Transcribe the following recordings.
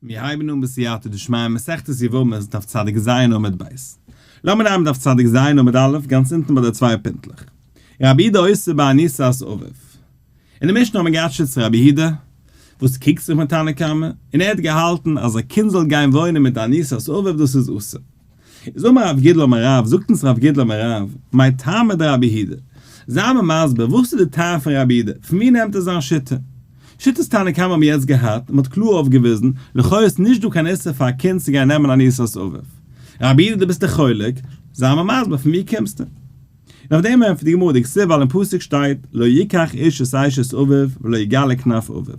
מיר הייבן אן בסייעתא דשמיא מסכת יבמות דף צדיק ז עמוד ב'. לאמיר נעמען דף צדיק ז עמוד א' גאנץ אונטן ביי די צוויי פינטלעך. רבי יהודה אוסר באניסת אביו. אין די משנה האט מען געהאט שיטת רבי יהודה וואס קריגט זיך מיט תנא קמא, און ער האט געהאלטן אז א קינד זאל גיין וואוינען מיט אניסת אביו דאס איז אסור. איז אמר רב גידל אמר רב, זאגט אונז רב גידל אמר רב, מאי טעמא דרבי יהודה? זיי מיר מסביר, וואס איז די טעם פון רבי יהודה? פון ווי נעמט ער זיין שיטה? שיטת תנא קמא האבן מיר יעצט געהאט, און מ'האט קלאר אויפגעוויזן, לכאו' איז נישט דא קיין איסור פאר א קינד צו גיין נעמען אנוסת אביו. רבי יהודה דו ביסט די חולק, זיי מיר מסביר פון ווי קומסטו? און אויף דעם ענטפערט די גמרא דכתיב ווייל אין פסוק שטייט לא יקח איש את אשת אביו ולא יגלה כנף אביו.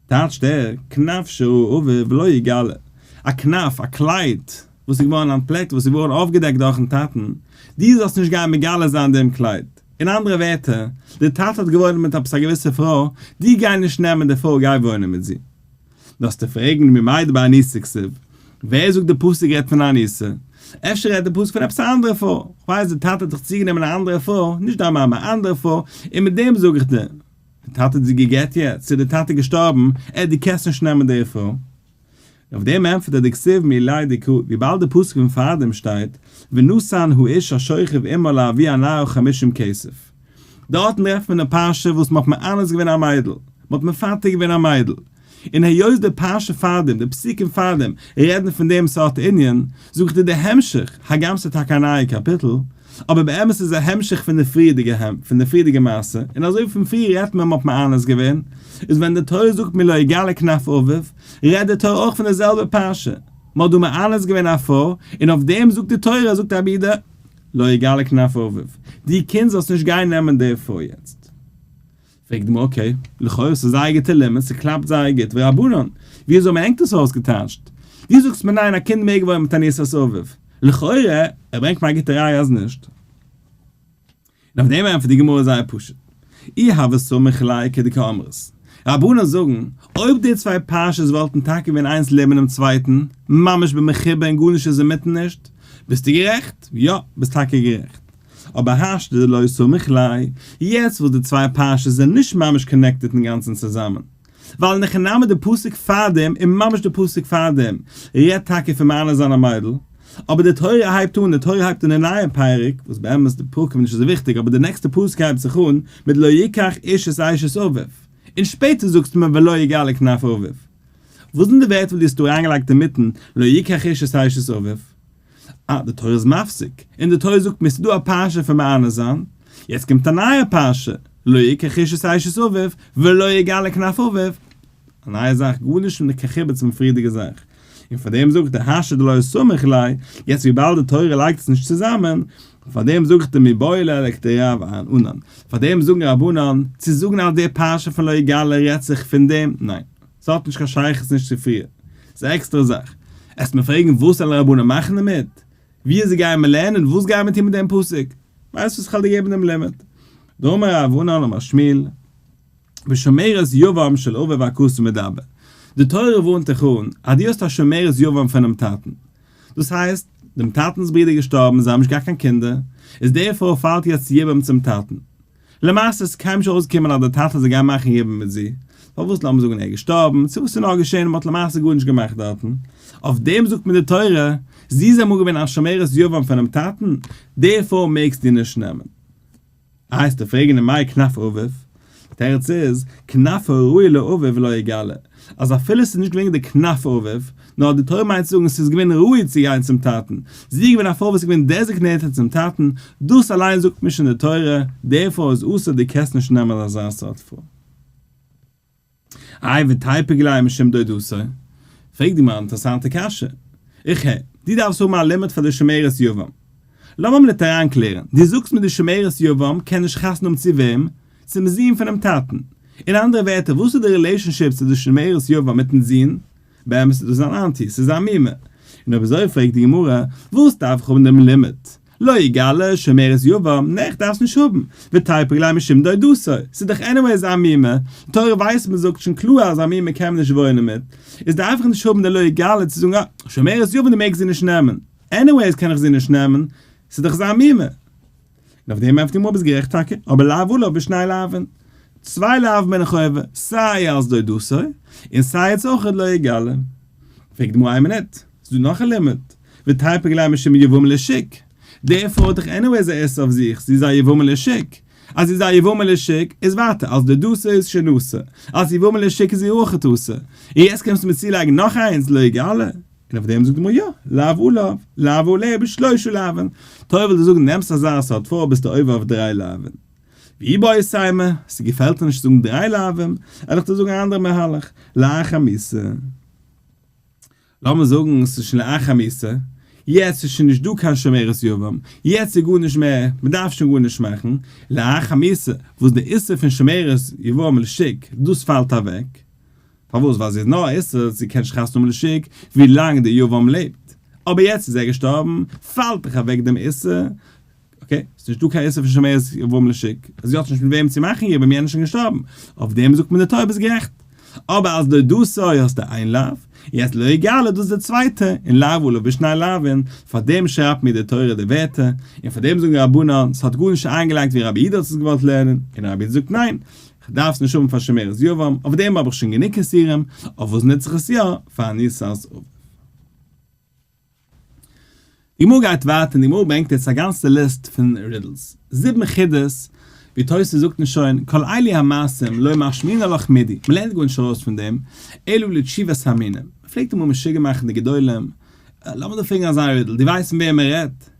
טייטשט ער, כנף שראה אביו ולא יגלה, א כנף, א קלייד, וואס איז געווארן אנטפלעקט, וואס איז געווארן אויפגעדעקט דורכן טאטן, דו זאלסט נישט גיין מגלה זיין דעם קלייד. אין אנדערע ווערטער, דער טאטע האט געוואוינט מיט עפעס א געוויסע פרוי, דו גיי נישט נעמען די פרוי גיי וואוינען מיט זי. דארפסטו פרעגן ממאי דבאנוסה כתיב, ווער זאגט די פסוק רעדט פון אנוסה? אפשר רעדט די פסוק פון עפעס א אנדערע פרוי, כ'ווייס די טאטע האט זיך צוגענומען א אנדערע פרוי, נישט דיין מאמע, א אנדערע פרוי, און מיט דעם זאג איך דיר. די טאטע האט זי גע'גט יעצט, צו די טאטע געשטארבן, ער דו קענסט נישט נעמען די פרוי. און אויף דעם ענטפערט ער דכתיב מילי דקרא, וויבאלד די פסוק פון פארדעם שטייט, ונתן האיש השוכב עמה לאבי הנערה חמישים כסף. דארטן טרעפט מען די פרשה וואס מ'האט מאנס געווען א מיידל, מ'האט מפתה געווען א מיידל. און היות די פרשה פארדעם, די פסוקים פארדעם, רעדן פון דעם סארט ענין, זאג איך דיר די המשך, הגם ס'איז טאקע א נייע קאפיטל, אבער באמת איז א המשך פון די פריערדיגע פון די פריערדיגע מעשה, און אזוי ווי פון פריער רעדט מען מ'האט מאנס געווען, איז ווען די תורה זאגט מיר לא יגלה כנף אביו, רעדט די תורה אויך פון די זעלבע פרשה, מ'האט דא מאנס געווען א פרוי, און אויף דעם זאגט די תורה, זאגט רבי יהודה, לא יגלה כנף אביו, דו קינד זאלסט נישט גיין נעמען די פרוי יעצט. פרעגט די גמרא okay, לכאורה ס'איז זייער גוטע לימוד, ס'קלאפט זייער גוט, ורבנן, ווי אזוי האבן ענק דאס אויסגעטייטשט? דו זאגסט מיר ניין א קינד מעג וואוינען מיט אנוסת אביו, לכאורה ער ברענגט מיר א גוטע ראיה אז נישט. און אויף דעם ענטפערט די גמרא זייער פשוט, אי הוה סמיך ליה כדקאמרת, רבנן זאגן, אויב די צוויי פרשות וואלטן טאקע געווען איינס לעבן דעם צווייטן, ממש במחובר און גארנישט איז אינמיטן נישט, ביסטו גערעכט, יא, ביסט טאקע גערעכט. אבער השתא דלא סמיך ליה, יעצט וואס די צוויי פרשות זענען נישט ממש connected אינגאנצן צוזאמען, ווייל אין הכי נמי די פסוק פארדעם און ממש די פסוק פארדעם רעדט טאקע פון מאנס זיין א מיידל, אבער די תורה הייבט אן, די תורה הייבט אן די נייע פרק, וואס באמת די פרקים איז נישט אזוי וויכטיג, אבער די נעקסטע פסוק הייבט זיך אן מיט לא יקח איש את אשת אביו, און שפעטער זאגסטו מיר ולא יגלה כנף אביו. וואס זענען די ווערטער וואס דו האסט דא אריינגעלייגט אינמיטן לא יקח איש את אשת אביו? אה, די תורה איז מפסיק, און די תורה זאגט מיר ס'איז דא א פרשה פון מאנס זיין, יעצט קומט א נייע פרשה, לא יקח איש את אשת אביו, ולא יגלה כנף אביו, א נייע זאך, גארנישט מיט קיין חיבור צום פריערדיגע זאך, און פאר דעם זאגט דער השתא דלא סמיך ליה, יעצט וויבאלד די תורה לייגט עס נישט צוזאמען, פאר דעם זאגט דער מיבעי ליה לכדרב ענן, פאר דעם זאגן רבנן, צו זאגן אז די פרשה פון לא יגלה רעדט זיך פון דעם, ניין. ס'האט נישט קיין שייכות נישט צו פריער. ס'איז א עקסטערע זאך. עסט מיר פרעגן וואס זאלן רבנים מאכן דערמיט? ווי אזוי גייען מיר לערנען? וואס גייען מיר טון מיט דעם פסוק? ווייסט וואס כ'וועל דיר געבן דעם לימוד. דאמר רב ענן אמר שמואל, בשומרת יבם של אביו הכתוב מדבר. די תורה ווארנט דיך אן אז דו האסט א שומרת יבם פונעם טאטן. דאס הייסט, דעם טאטנ'ס ברודער איז געשטארבן, זיי האבן נישט געהאט קיין קינדער, איז די פרוי פאלט יעצט יבום צום טאטן. למעשה איז קיינמאל נישט אויסגעקומען אז דער טאטע זאל גיין מאכן יבום מיט זי, פארוואס לאמיר זאגן ער איז געשטארבן, צו וואס איז נאר געשען און מען האט למעשה גארנישט געמאכט דארטן, אויף דעם זאגט מיר די תורה, זי איז אמאל געווען א שומרת יבם פונעם טאטן, די פרוי מעגסטו נישט נעמען. הייסט פרעגן אין מאי כנף אביו? די תירוץ איז, כנף הראוי לאביו לא יגלה, אז אפילו ס'איז נישט געווען די כנף אביו, נאר די תורה מיינט צו זאגן ס'איז געווען ראוי צו גיין צום טאטן, זי איז געווען א פרוי וואס איז געווען designated צום טאטן, דאס אליין זאגט מיר שוין די תורה, דערפאר איז אסור דו קענסט נישט נעמען אזא סארט פרוי. איי ותיפוק ליה משום דודתו? פרעגט די גמרא א אינטערעסאנטע קשיא, איך הער, דו דארפסט האבן א לימוד פאר די שומרת יבם, לאמיר מינוט אריינקלערן, דו זאגסט מיר די שומרת יבם קען נישט חתונה האבן צו וועם? צום זון פונעם טאטן. אין אנדערע ווערטער, וואס איז די relationship צו די שומרת יבם מיטן זון? באמת איז דאס זיין auntie, ס'איז זיין מומע. און אויב אזוי פרעגט די גמרא, וואס דארף איך האבן דעם לימוד? לא יגלה שומרת יבם, נע איך דארף עס נישט האבן, ותיפוק ליה משום דודתו, ס'איז דאך anyway זיין מומע, די תורה ווייסט מען זאגט שוין קלאר אז א מומע קען מען נישט וואוינען מיט, איז דארף איך נישט האבן די לא יגלה צו זאגן אה, שומרת יבם דו מעגסט זי נישט נעמען. anyways קען איך זי נישט נעמען, ס'איז דאך זיין מומע. און אויף דעם ענטפערט די גמרא ביסט גערעכט טאקע, אבער לאו עליו בשני לאווין. צוויי לאווין בין איך עובר, סיי אלס דודתו, און סיי יעצט אויך לא יגלה. פרעגט די גמרא איין מינוט, ס'איז דא נאך א לימוד, ותיפוק ליה משום יבמה לשוק, די פרוי האט דאך anyways א איסור אויף זיך, זי איז א יבמה לשוק, אז זי איז א יבמה לשוק, איז ווייטער, אלס דודתו איז שוין אסור, אלס יבמה לשוק איז זי אויך אסור, און יעצט קומסטו מיר צולייגן נאך איינס לא יגלה? און אויף דעם זאגט די גמרא יא, לאו עליו, לאו עליה בשלושה לאווין, תורה וויל דיר זאגן נעמסט אזא סארט פרוי ביסטו עובר אויף דריי לאווין. ואיבעית אימא, ס'געפעלט דיר נישט צו זאגן דריי לאווין, וועל איך דיר זאגן א אנדערע מהלך, לאחר מיתה. לאמיר זאגן ס'איז שוין לאחר מיתה, יעצט איז שוין נישט דא קיין שומרת יבם, יעצט איז גארנישט מער, מ'דארף שוין גארנישט מאכן, לאחר מיתה, וואס די איסור פון שומרת יבם לשוק, דאס פאלט אוועק, פארוואס? ווייל זי איז נאר א איסור, זי קען נישט חתונה האבן לשוק ווי לאנג די יבם לעבט, אבער יעצט איז ער געשטארבן, פאלט דאך אוועק דעם איסור, okay, ס'איז נישטא קיין איסור פון שומרת יבם לשוק, זי האט נישט מיט וועם צו מאכן יבום, יענער איז שוין געשטארבן, אויף דעם זאגט מען די תורה ביסט גערעכט, אבער אז דודתו האסטו איין לאו, יעצט לא יגלה דאס איז די צווייטע, און לאו עליו בשני לאווין, פאר דעם שרייבט מיר די תורה די ווערטער, און פאר דעם זאגן רבנן, ס'האט גארנישט איינגעלייגט ווי רבי יהודה האט עס געוואלט לערנען, און רבי יהודה זאגט ניין, כ'דארף עס נישט האבן פאר שומרת יבם, אויף דעם האב איך שוין גענוג איסורים, אויף וואס נוץ איך עס יא? פאר אנוסת אביו. די גמרא גייט ווייטער און די גמרא ברענגט יעצט א גאנצע ליסט פון riddles, זיבן חידות, ווי תוס' זאגט אונז שוין, כל אלו המעשים לא משמעינן לך מידי, מ'לערנט גארנישט ארויס פון דעם, אלא לתשובת המינים, מ'פלעגט אמאל משוגע מאכן די גדולים, לאמיר דיר פרעגן אזא riddle, דו ווייסט פון וועם מ'רעדט?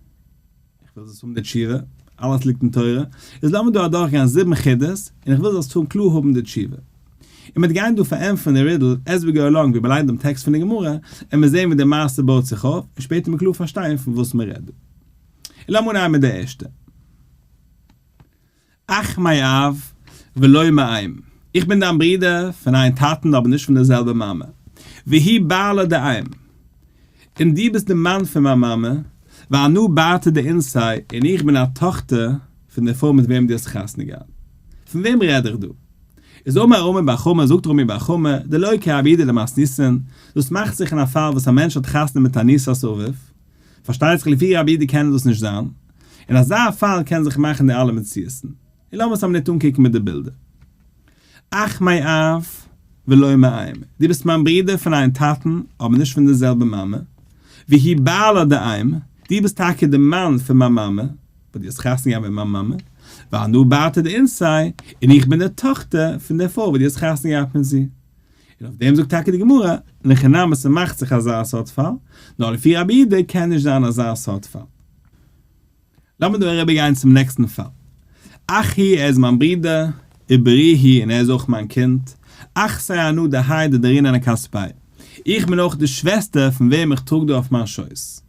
איך וויל זאלסט האבן די תשובה, אלעס ליגט אין תורה, איז לאמיר דא אדורכגיין זיבן חידות, און איך וויל זאלסט האבן קלאר האבן די תשובה. און מ'וועט גיין דא פארענטפערן די riddle as we go along ווי מ'ליינט דעם טעקסט פון די גמרא, און מיר זעהן ווי די מעשה בויט זיך אויף, און שפעטער מיר קלאר פארשטיין פון וואס מ'רעדט דא. און לאמיר אנהייבן מיט די ערשטע. אח מאב ולא מאם, איך בין דיין ברודער פון איין טאטן אבער נישט פון דער זעלבער מאמע, והוא בעלה דאם, און דו ביסט דער מאן פון מיין מאמע, ואנא בתא דאנתיה, און איך בין א טאכטער פון דער פרוי מיט וועם דו האסט חתונה געהאט. פון וועם רעד איך דא? איז אמר רמי בר חמא, זאגט רמי בר חמא, דלא כרבי יהודה דמתניתין, דאס מאכט זיך אין א פאל וואס א מענטש האט חתונה מיט אנוסת אביו, פארשטייט זיך לפי רבי יהודה קען דאס נישט זיין, אין אזא פאל קען זיך מאכן די אלע מציאות'ן. און לאמיר עס א מינוט אנקוקן מיט די בילדער. אח מאב ולא מאם, דו ביסט מיין ברודער פון איין טאטן אבער נישט פון די זעלבע מאמע, והוא בעלה דאם, דו ביסט טאקע די מאן פון מיין מאמע, ווייל דו האסט חתונה געהאט מיט מיין מאמע, ואנא בתא דאנתיה, און איך בין די טאכטער פון די פרוי וואס דו האסט חתונה געהאט מיט זי. און אויף דעם זאגט טאקע די גמרא, אין הכי נמי ס'מאכט זיך אזא סארט פאל, נאר לפי רבי יהודה קען נישט זיין אזא סארט פאל. לאמיר דא אריבער גיין צום נעקסטן פאל. אחי ער איז מיין ברודער, וברי הוא און ער איז אויך מיין קינד, אחתיה אנא דהאי דדרינן אכתפאי, איך בין אויך די שוועסטער פון וועם איך טראג דא אויף מיין שויס.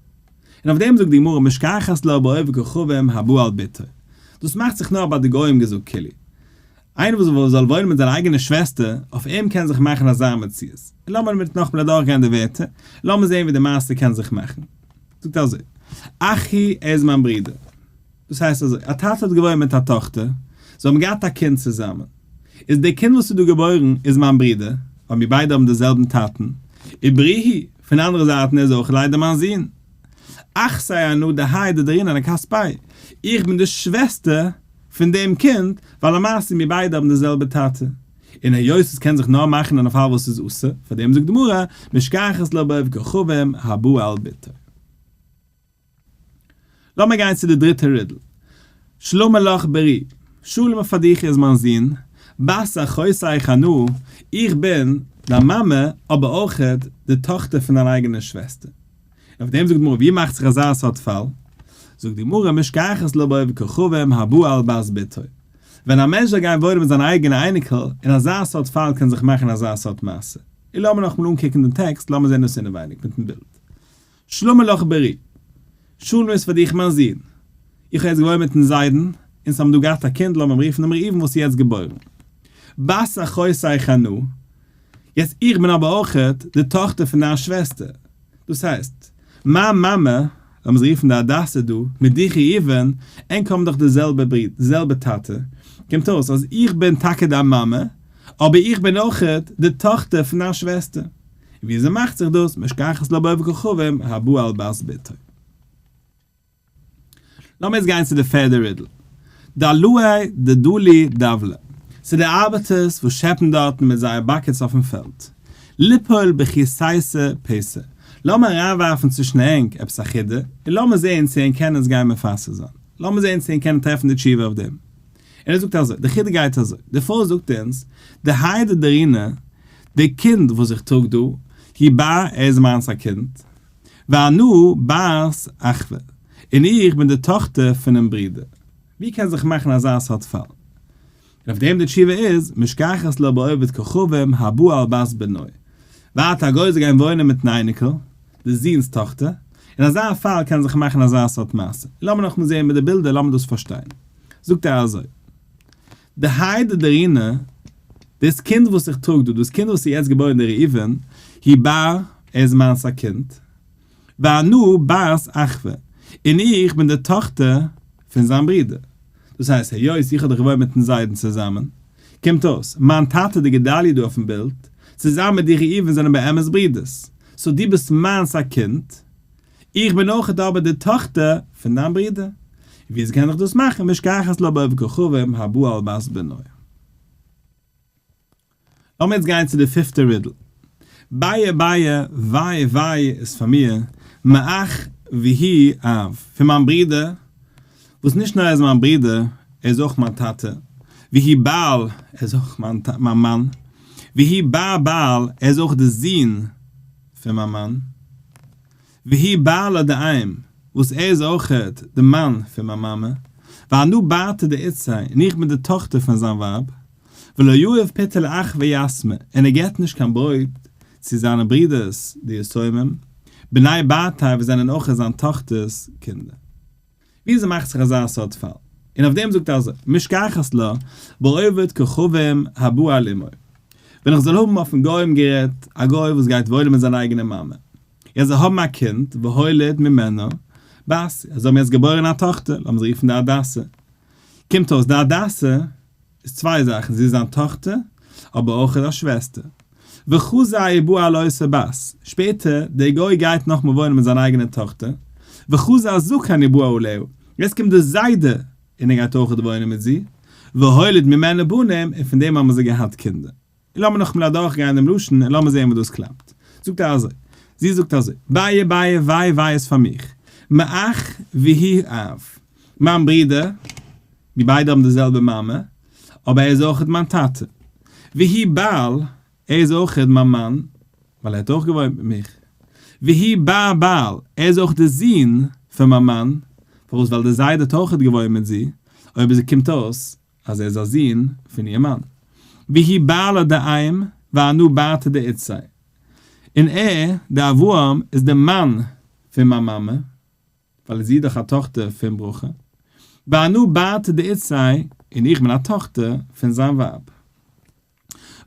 און אויף דעם זאגט די גמרא משכחת לה בעובד כוכבים הבא על בתו. דאס מאכט זיך נאר ביי די גוים געזאגט כאילו. איינער וואס זאל וואוינען מיט זיין אייגענע שוועסטער, אויף אים קען זיך מאכן אזא מציאות. און לאמיר מיט נאכאמאל אדורכגיין די ווערטער, לאמיר זען ווי די מעשה קען זיך מאכן. זאגט אזוי, אחי ער איז מיין ברודער. דאס הייסט אזוי, א טאטע האט געוואוינט מיט א טאכטער, זיי האבן געהאט א קינד צוזאמען. איז די קינד וואס איז דא געבוירן איז מיין ברודער, ווייל מיר ביידע האבן די זעלבן טאטן, וברי הוא, פון די אנדערע זייטן ער איז אויך ליידער מיין זון. אחתיה אנא דהאי דדרינן אכתפאי, איך בין די שוועסטער פון דעם קינד, ווייל למעשה מיר ביידע האבן די זעלבע טאטע. און היות עס קען זיך נאר מאכן אין א פאל וואס איז אסור, פאר דעם זאגט די גמרא, משכחת לה בעובד כוכבים הבא על בתו. לאמיר גיין צו די דריטע riddle. שלמא לך ברי, שלום פאר דיך איז מיין זון, בת אחותיך אנא, איך בין דיין מאמע, אבער אויכעט די טאכטער פון דיין אייגענע שוועסטער. און אויף דעם זאגט די גמרא, ווי מאכט זיך אזא סארט פאל? זאגט די גמרא, משכחת לה בעובד כוכבים הבא על בת בתו. ווען א מענטש זאל גיין וואוינען מיט זיין אייגענע אייניקל, אין אזא סארט פאל קען זיך מאכן אזא סארט מעשה. און לאמיר נאכאמאל אנקוקן דעם טעקסט, לאמיר זען דאס אינעווייניג מיטן בילד. שלמא לך ברי, שלום איז פאר דיך מיין זון. איך האב יעצט געוואוינט מיטן זיידן, אונז האבן דא געהאט א קינד, לאמיר אים רופן דעם ראובן וואס איז יעצט געבוירן. בת אחותיך אנא, יעצט איך בין אבער אויכעט די טאכטער פון דיין שוועסטער. דאס הייסט, מיין מאמע, לאמיר זי רופן די הדסה דא, מיט דיך ראובן, ענק האבן דאך די זעלבע ברודער, די זעלבע טאטע, קומט אויס אז איך בין טאקע דיין מאמע, אבער איך בין אויכעט די טאכטער פון דיין שוועסטער. און וויאזוי מאכט זיך דאס משכחת לה בעובד כוכבים הבא על בת בתו? לאמיר יעצט גיין צו די פערדע riddle. דלאי דדלי דבלא. צו די ארבעטערס וואס שעפן דארטן מיט זייער buckets אויפן פעלד, ליפול בכו סייסא פסא, לאמיר אריינווארפן צווישן ענק עפעס א חידה, און לאמיר זען צו ענק קענען עס גיין מפסר זיין, לאמיר זען צו ענק קענען טרעפן די תשובה אויף דעם. און ער זאגט אזוי, די חידה גייט אזוי, די פרוי זאגט אונז, דהאי דדרינא, די קינד וואס איך טראג דא, הוא בר, ער איז מיינס א קינד, ואנא בת אחוה, און איך בין די טאכטער פונעם ברודער. ווי קען זיך מאכן אזא סארט פאל? און אויף דעם די תשובה איז, משכחת לה בעובד כוכבים הבא על בת בנו. ווארט א גוי זאל גיין וואוינען מיטן אייניקל, די זוהן'ס טאכטער, אין אזא פאל קען זיך מאכן אזא סארט מעשה. לאמיר נאכאמאל זעהן מיט די בילדער לאמיר דאס פארשטיין. זאגט ער אזוי, דהאי דדרינא, דאס קינד וואס איך טראג דא, דאס קינד וואס איז יעצט געבוירן דער ראובן, הוא בר, ער איז מיינס א קינד, ואנא בת אחוה, און איך בין די טאכטער פון זיין ברודער. דאס הייסט, היות איך האב דאך געוואוינט מיטן זיידן צוזאמען, קומט אויס, מיין טאטע דער גדליה דא אויפן בילד, צוזאמען מיט דיר ראובן זענען באמת ברודערס, so דו ביסט מיינס א קינד, איך בין אויכעט אבער די טאכטער פון דיין ברודער. און וויאזוי קען איך דאס מאכן משכחת לה בעובד כוכבים הבא על בת בנו? לאמיר יעצט גיין צו די פיפטע riddle. ביי ביי וויי וויי איז פאר מיר, מאח והוא אב, פון מיין ברודער, וואס נישט נאר ער איז מיין ברודער, ער איז אויך מיין טאטע, והוא בעל, ער איז אויך מיין מאן, והוא בר בעל, ער איז אויך די זון פון מיין מאן, והוא בעלה דאם, וואס ער איז אויכעט די מאן פון מיין מאמע, ואנא בתא דאיתתיה, און איך בין די טאכטער פון זיין ווייב, ולא יהיב פיתא לאחוה יתמי, און ער געבט נישט קיין ברויט צו זיינע ברידערס די יתומים, בני בתיה וואס זענען אויכעט זיין טאכטער'ס קינדער. וויאזוי מאכט זיך אזא סארט פאל? און אויף דעם זאגט ער אזוי, משכחת לה בעובד כוכבים הבא על אמו. ווען איך זאל האבן אויפן גוים גערעדט, א גוי וואס גייט וואוינען מיט זיין אייגענע מאמע, ער זאל האבן א קינד, והוליד ממנה בת, ער זאל האבן יעצט געבוירן א טאכטער, לאמיר זי רופן די הדסה. קומט אויס די הדסה איז צוויי זאכן, זי איז זיין טאכטער, אבער אויך איז א שוועסטער. וחזר ובא על אותה בת, שפעטער, דער גוי גייט נאכמאל וואוינען מיט זיין אייגענע טאכטער, וחזר הזקן ובא עליה, יעצט קומט דער זיידע און ער גייט אויכעט וואוינען מיט זי, והוליד ממנה בנים, און פון דעם האבן זיי געהאט קינדער. און לאמיר נאכאמאל אדורכגיין דעם לשון און לאמיר זען וואו דאס קלאפט. זאגט ער אזוי, זי זאגט אזוי, ביי ביי וויי וויי איז פאר מיך, מאח והוא אב, מיין ברודער, מיר ביידע האבן די זעלבע מאמע, אבער ער איז אויכעט מיין טאטע. והוא בעל, ער איז אויכעט מיין מאן, ווייל ער האט אויך געוואוינט מיט מיך. והוא בר בעל, ער איז אויך די זון פון מיין מאן, פארוואס ווייל די זיידע האט אויכעט געוואוינט מיט זי, אויב עס קומט אויס אז ער איז א זון פון איר מאן. והוא בעלה דאם ואנא בתא דאיתתיה, און ער, דער אברהם, איז דער מאן פון מיין מאמע, ווייל זי איז דאך א טאכטער פון ברכה, ואנא בתא דאיתתיה, און איך בין א טאכטער פון זיין ווייב.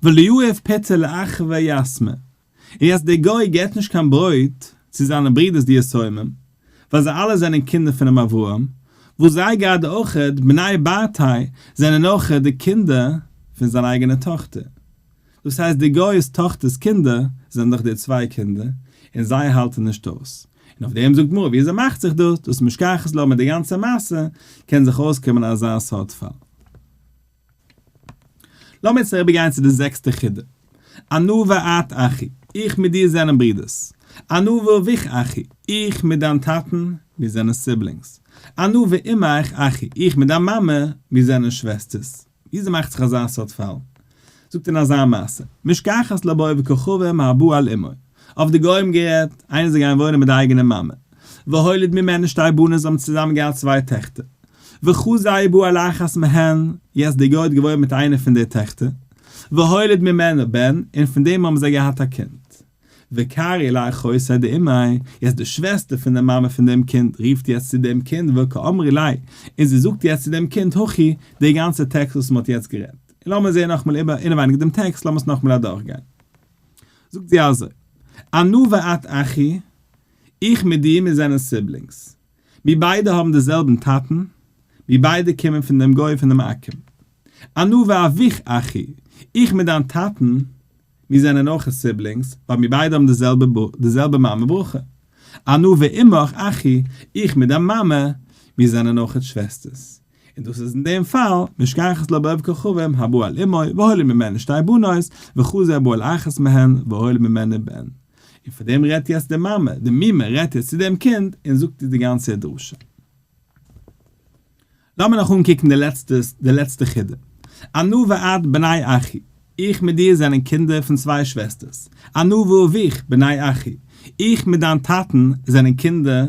ולא יהיב פיתא לאחוה יתמי, און יעצט דער גוי געבט נישט קיין ברויט צו זיינע ברידערס די יתומים, ווייל זיי אלע זענען קינדער פונעם אברהם, וואס זיי גראדע אויכעט, בני בתיה, זענען אויכעט די קינדער פון זיין אייגענע טאכטער. דאס הייסט די גוי'ס טאכטער'ס קינדער זענען דאך די צוויי קינדער, און זיי האלטן נישט אויס. און אויף דעם זאגט גמרא, וויאזוי מאכט זיך דאס, דאס משכחת לה מיט די גאנצע מעשה, קען זיך אויסקומען אזא סארט פאל. לאמיר יעצט אריבערגיין צו די זעקסטע חידה. אנא ואת אחי, איך מיט דיר זענען ברידערס. אנא ואביך אחי, איך מיט דיין טאטן, מיר זענען siblings. אנא ואמך אחי, איך מיט דיין מאמע, מיר זענען שוועסטערס. וויאזוי מאכט זיך אזא סארט פאל? זאגט אין אזא מעשה, משכחת לה בעובד כוכבים הבא על אמו. אויף די גוים גערעדט, איינער זאל גיין וואוינען מיט די אייגענע מאמע. והוליד ממנה שתי בנות זיי האבן צוזאמען געהאט צוויי טעכטער. וחזר ובא על אחת מהן, יעצט דער גוי האט געוואוינט מיט איינע פון די טעכטער. והוליד ממנה בן, און פון דעם האבן זיי געהאט א קינד. וקרי לה אחותיה דאמיה, יעצט די שוועסטער פון די מאמע פון דעם קינד רופט יעצט צו דעם קינד וקאמרה ליה, און זי זאגט יעצט צו דעם קינד הכי, די גאנצע טעקסט וואס מען האט יעצט גערעדט. און לאמיר זעהן נאכאמאל איבער אינעווייניג דעם טעקסט, לאמיר עס נאכאמאל אדורכגיין. זאגט זי אזוי, אנא ואת אחי, איך מיט דיר מיר זענען siblings, מיר ביידע האבן די זעלבן טאטן, מיר ביידע קומען פון דעם גוי פון דעם עכו"ם. אנא ואביך אחי, איך מיט דיין טאטן, מיר זענען אויך siblings, ווייל מיר ביידע האבן די זעלבע די זעלבע מאמע ברכה. אנא ואמך אחי, איך מיט דיין מאמע, מיר זענען אויכעט שוועסטערס. און דאס איז אין דעם פאל, משכחת לה בעובד כוכבים הבא על אמו והוליד ממנה שתי בנות, וחזר הבא על אחת מהן והוליד ממנה בן. און פאר דעם רעדט יעצט די מאמע, די מומע רעדט יעצט צו דעם קינד און זאגט איר די גאנצע דרשה. לאמיר נאך אנקוקן די לעצטע די לעצטע חידה. אנא ואת בני אחי, איך מיט דיר זענען קינדער פון צוויי שוועסטערס. אנא ואביך בני אחי, איך מיט דיין טאטן זענען קינדער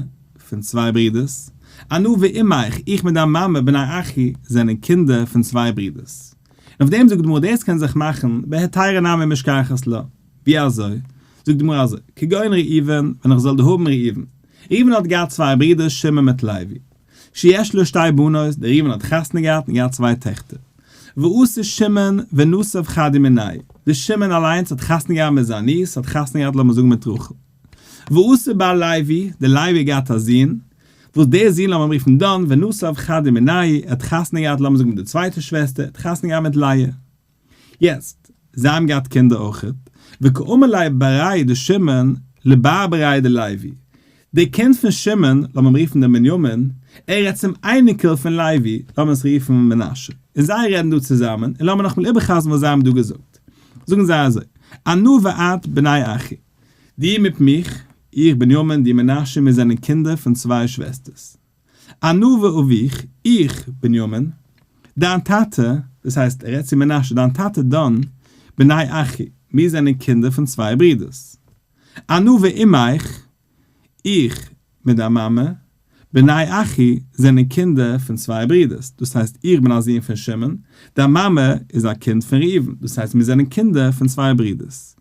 פון צוויי ברידערס. אנא ואמך, איך מיט דיין מאמע בני אחי זענען קינדער פון צוויי ברידערס. און אויף דעם זאגט די גמרא דאס קען זיך מאכן בהתירא נמי משכחת לה. ווי אזוי? זאגט די גמרא אזוי, כגון ראובן, ווען איך זאל דא האבן ראובן. ראובן האט געהאט צוויי ברידערס שמעון מיט לוי. שיש לו שתי בנות, דער ראובן האט חתונה געהאט און געהאט צוויי טעכטער. ואתא שמעון ונסיב חדא מינייהו, דער שמעון אליינס האט חתונה געהאט מיט זיין niece, האט חתונה געהאט לאמיר זאגן מיט רחל. ואתא בר לוי, דער לוי האט געהאט א זון, וואס דער זון לאמיר אים רופן דן, ונסיב חדא מינייהו, ער האט חתונה געהאט לאמיר זאגן מיט די צווייטע שוועסטער, ער האט חתונה געהאט מיט לאה. יעצט, זיי האבן געהאט קינדער אויכעט, וקאמר ליה בריה דשמעון לבר בריה דלוי, דער קינד פון שמעון, לאמיר אים רופן דעם בנימין, ער רעדט צום אייניקל פון לוי, לאמיר עס רופן מנשה, און זיי רעדן דא צוזאמען, און לאמיר נאכאמאל איבערחזר'ן וואס זיי האבן דא געזאגט. זאגן זיי אזוי, אנא ואת בני אחי, דו מיט מיך, איך בנימין, דו מנשה, מיר זענען קינדער פון צוויי שוועסטערס. אנא ואביך, איך, בנימין, דיין טאטע, דאס הייסט, ער רעדט צו מנשה, דיין טאטע דן, בני אחי, מיר זענען קינדער פון צוויי ברידערס. אנא ואמך, איך מיט דיין מאמע, בני אחי, זענען קינדער פון צוויי ברידערס, דאס הייסט, איך בין א זון פון שמעון, דיין מאמע איז א קינד פון ראובן, דאס הייסט, מיר זענען קינדער פון צוויי ברידערס.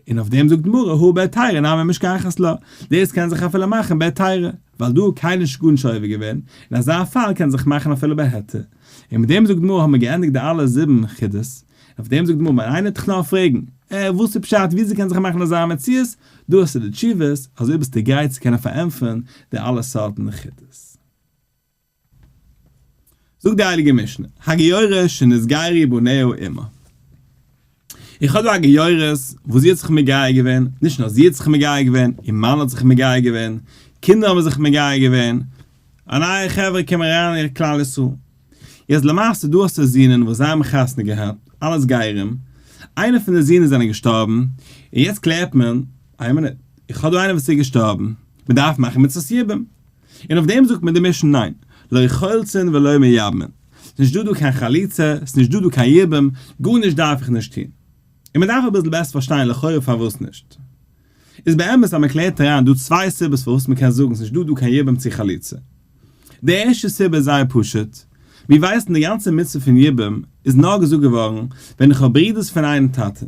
און אויף דעם זאגט גמרא הא בהתירא נמי משכחת לה, דאס קען זיך אפילו מאכן בהתירא, ווייל דא קיינער נישט גארנישט עובר געווען, און אזא פאל קען זיך מאכן אפילו בהיתר. און מיט דעם זאגט גמרא האבן מיר געענדיגט די אלע זיבן חידות, און אויף דעם זאגט גמרא ווען איינער וועט דיך נאר פרעגן, אה, וואס איז פשט וויאזוי קען זיך מאכן אזא מציאות, דא האסטו די תשובות, אזוי ביסטו גרייט צו קענען פארענטפערן די אלע סארטן חידות. זאגט די הייליגע משנה, הגיורת שנתגיירו בניה עמה. איך האב דא א גיורת וואס זי האט זיך מגייר געווען, נישט נאר זי האט זיך מגייר געווען, איר מאן האט זיך מגייר געווען, קינדער האבן זיך מגייר געווען, א נייע חברה קומען אריין אין כלל ישראל. יעצט למעשה דא האסטו זינען וואס זיי האבן חתונה געהאט, אלעס גרים, איינער פון די זינען זענען געשטארבן, און יעצט קלערט מען, איין מינוט, איך האב דא איינער וואס איז געשטארבן, מען דארף מאכן מצות יבום. און אויף דעם זאגט מען די משנה ניין, לא חולצין ולא מייבמין, ס'נישט דא דא קיין חליצה, ס'נישט דא דא קיין יבום, גארנישט דארף איך נישט טון. און מען דארף אביסל בעסער פארשטיין לכאורה פארוואס נישט. איז באמת אז מען קלערט אריין דא צוויי סיבות פארוואס מען קען זאגן ס'נישט דא דא קיין יבום צו חליצה. די ערשטע סיבה איז זייער פשוט, מיר ווייסן די גאנצע מצוה פון יבום איז נאר געזאגט געווארן ווען איך האב ברידערס פון איין טאטע.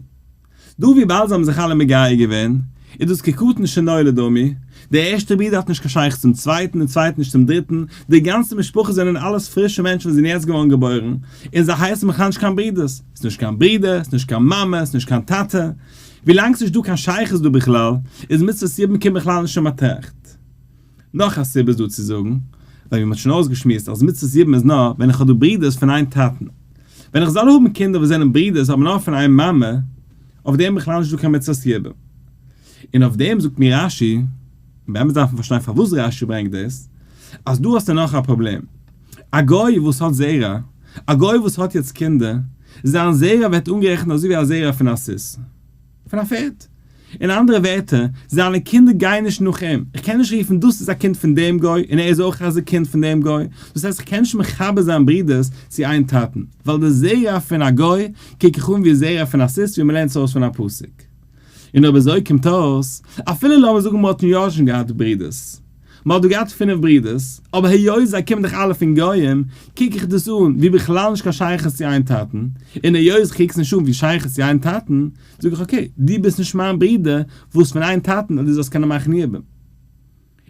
דא וויבאלד זיי האבן זיך אלע מגייר געווען, איז דאס כקטן שנולד דמי, דער ערשטער ברודער האט נישט קיין שייכות צום צווייטן, דער צווייטער נישט צום דריטן, די גאנצע משפחה זענען אלעס פרישע מענטשן וואס זענען יעצט געווארן געבוירן, און זיי הייסן בכלל נישט קיין ברודערס, ס'איז נישט קיין ברודער, ס'איז נישט קיין מאמע, ס'איז נישט קיין טאטע, ווילאנג ס'נישט דא קיין שייכות דא בכלל, איז מצוות יבום קומט בכלל נישט אין באטראכט. נאך א סיבה איז דא צו זאגן, ווייל ווי מ'האט שוין אויסגעשמועסט אז מצוות יבום איז נאר ווען איך האב דא ברידערס פון איין טאטן. ווען איך זאל האבן קינדער וואס זענען ברידערס אבער נאר פון איין מאמע, אויף דעם בכלל נישט דא קיין מצוות יבום. און אויף דעם זאגט מיר רש"י, און באמת דארף מען פארשטיין פארוואס רש"י ברענגט דאס, אז דא האסטו נאך א פראבלעם. א גוי וואס האט זרע, א גוי וואס האט יעצט קינדער, זיין זרע ווערט אנגערעכנט אזוי ווי א זרע פון א סוס. פון א פערד. אין אנדערע ווערטער, זיינע קינדער גייען נישט נאך אים. איך קען נישט רופן דאס איז א קינד פון דעם גוי און ער איז אויך אזא קינד פון דעם גוי. דאס הייסט איך קען נישט מחבר זיין ברידערס צו איין טאטן, ווייל די זרע פון א גוי קוק איך אן ווי זרע פון א סוס ווי מ'לערנט עס אויס פון א פסוק. און אויב אזוי קומט אויס, אפילו לאמיר זאגן מ'האט אין יארשן געהאט ברידערס, מ'האט דא געהאט פינף ברידערס, אבער היות זיי קומען דאך אלע פון גוים, קוק איך דאס אן ווי בכלל נישט קיין שייכות צו איין טאטן, און היות איך קוק עס נישט אן ווי שייכות צו איין טאטן, זאג איך okay, דו ביסט נישט מיין ברודער וואס פון איין טאטן אז דו זאלסט קענען מאכן יבום.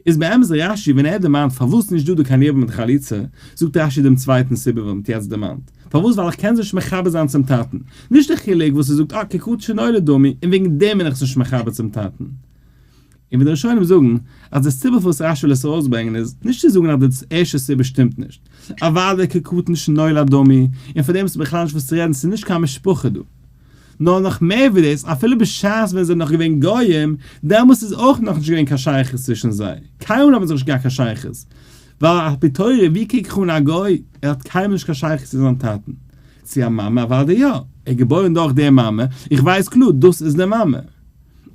איז באמת רש"י ווען ער דערמאנט פארוואס נישט דא דא קיין יבום מיט חליצה, זאגט רש"י דעם צווייטן סיבה וואס מ'האט יעצט דערמאנט, פארוואס ווייל איך קען זיי נישט מחבר זיין צום טאטן, נישט די חילוק וואס ער זאגט אה כקטן שנולד דמי און וועגן דעם בין איך עס נישט מחבר צום טאטן. און ווי די ראשונים זאגן אז די סיבה פארוואס רש"י וויל עס ארויסברענגען איז נישט צו זאגן אז די ערשטע סיבה שטימט נישט, אוודאי כקטן שנולד דמי, און פאר דעם איז בכלל נישט וואס צו רעדן ס'איז נישט קיין משפחה דא. נאר נאך מער ווי דאס, אפילו בשעת ווען זיי זענען נאך געווען גויים, דעמאלס איז אויך נאכנישט געווען קיין שייכות צווישן זיי, קיינמאל האבן זיי נישט געהאט קיין שייכות. ווייל על פי תורה ווי קוק איך אן א גוי, ער האט קיינמאל נישט קיין שייכות צו זיין טאטן, צו א מאמע אוודאי יא, ער איז געבוירן דורך די מאמע, איך ווייס קלאר דאס איז די מאמע.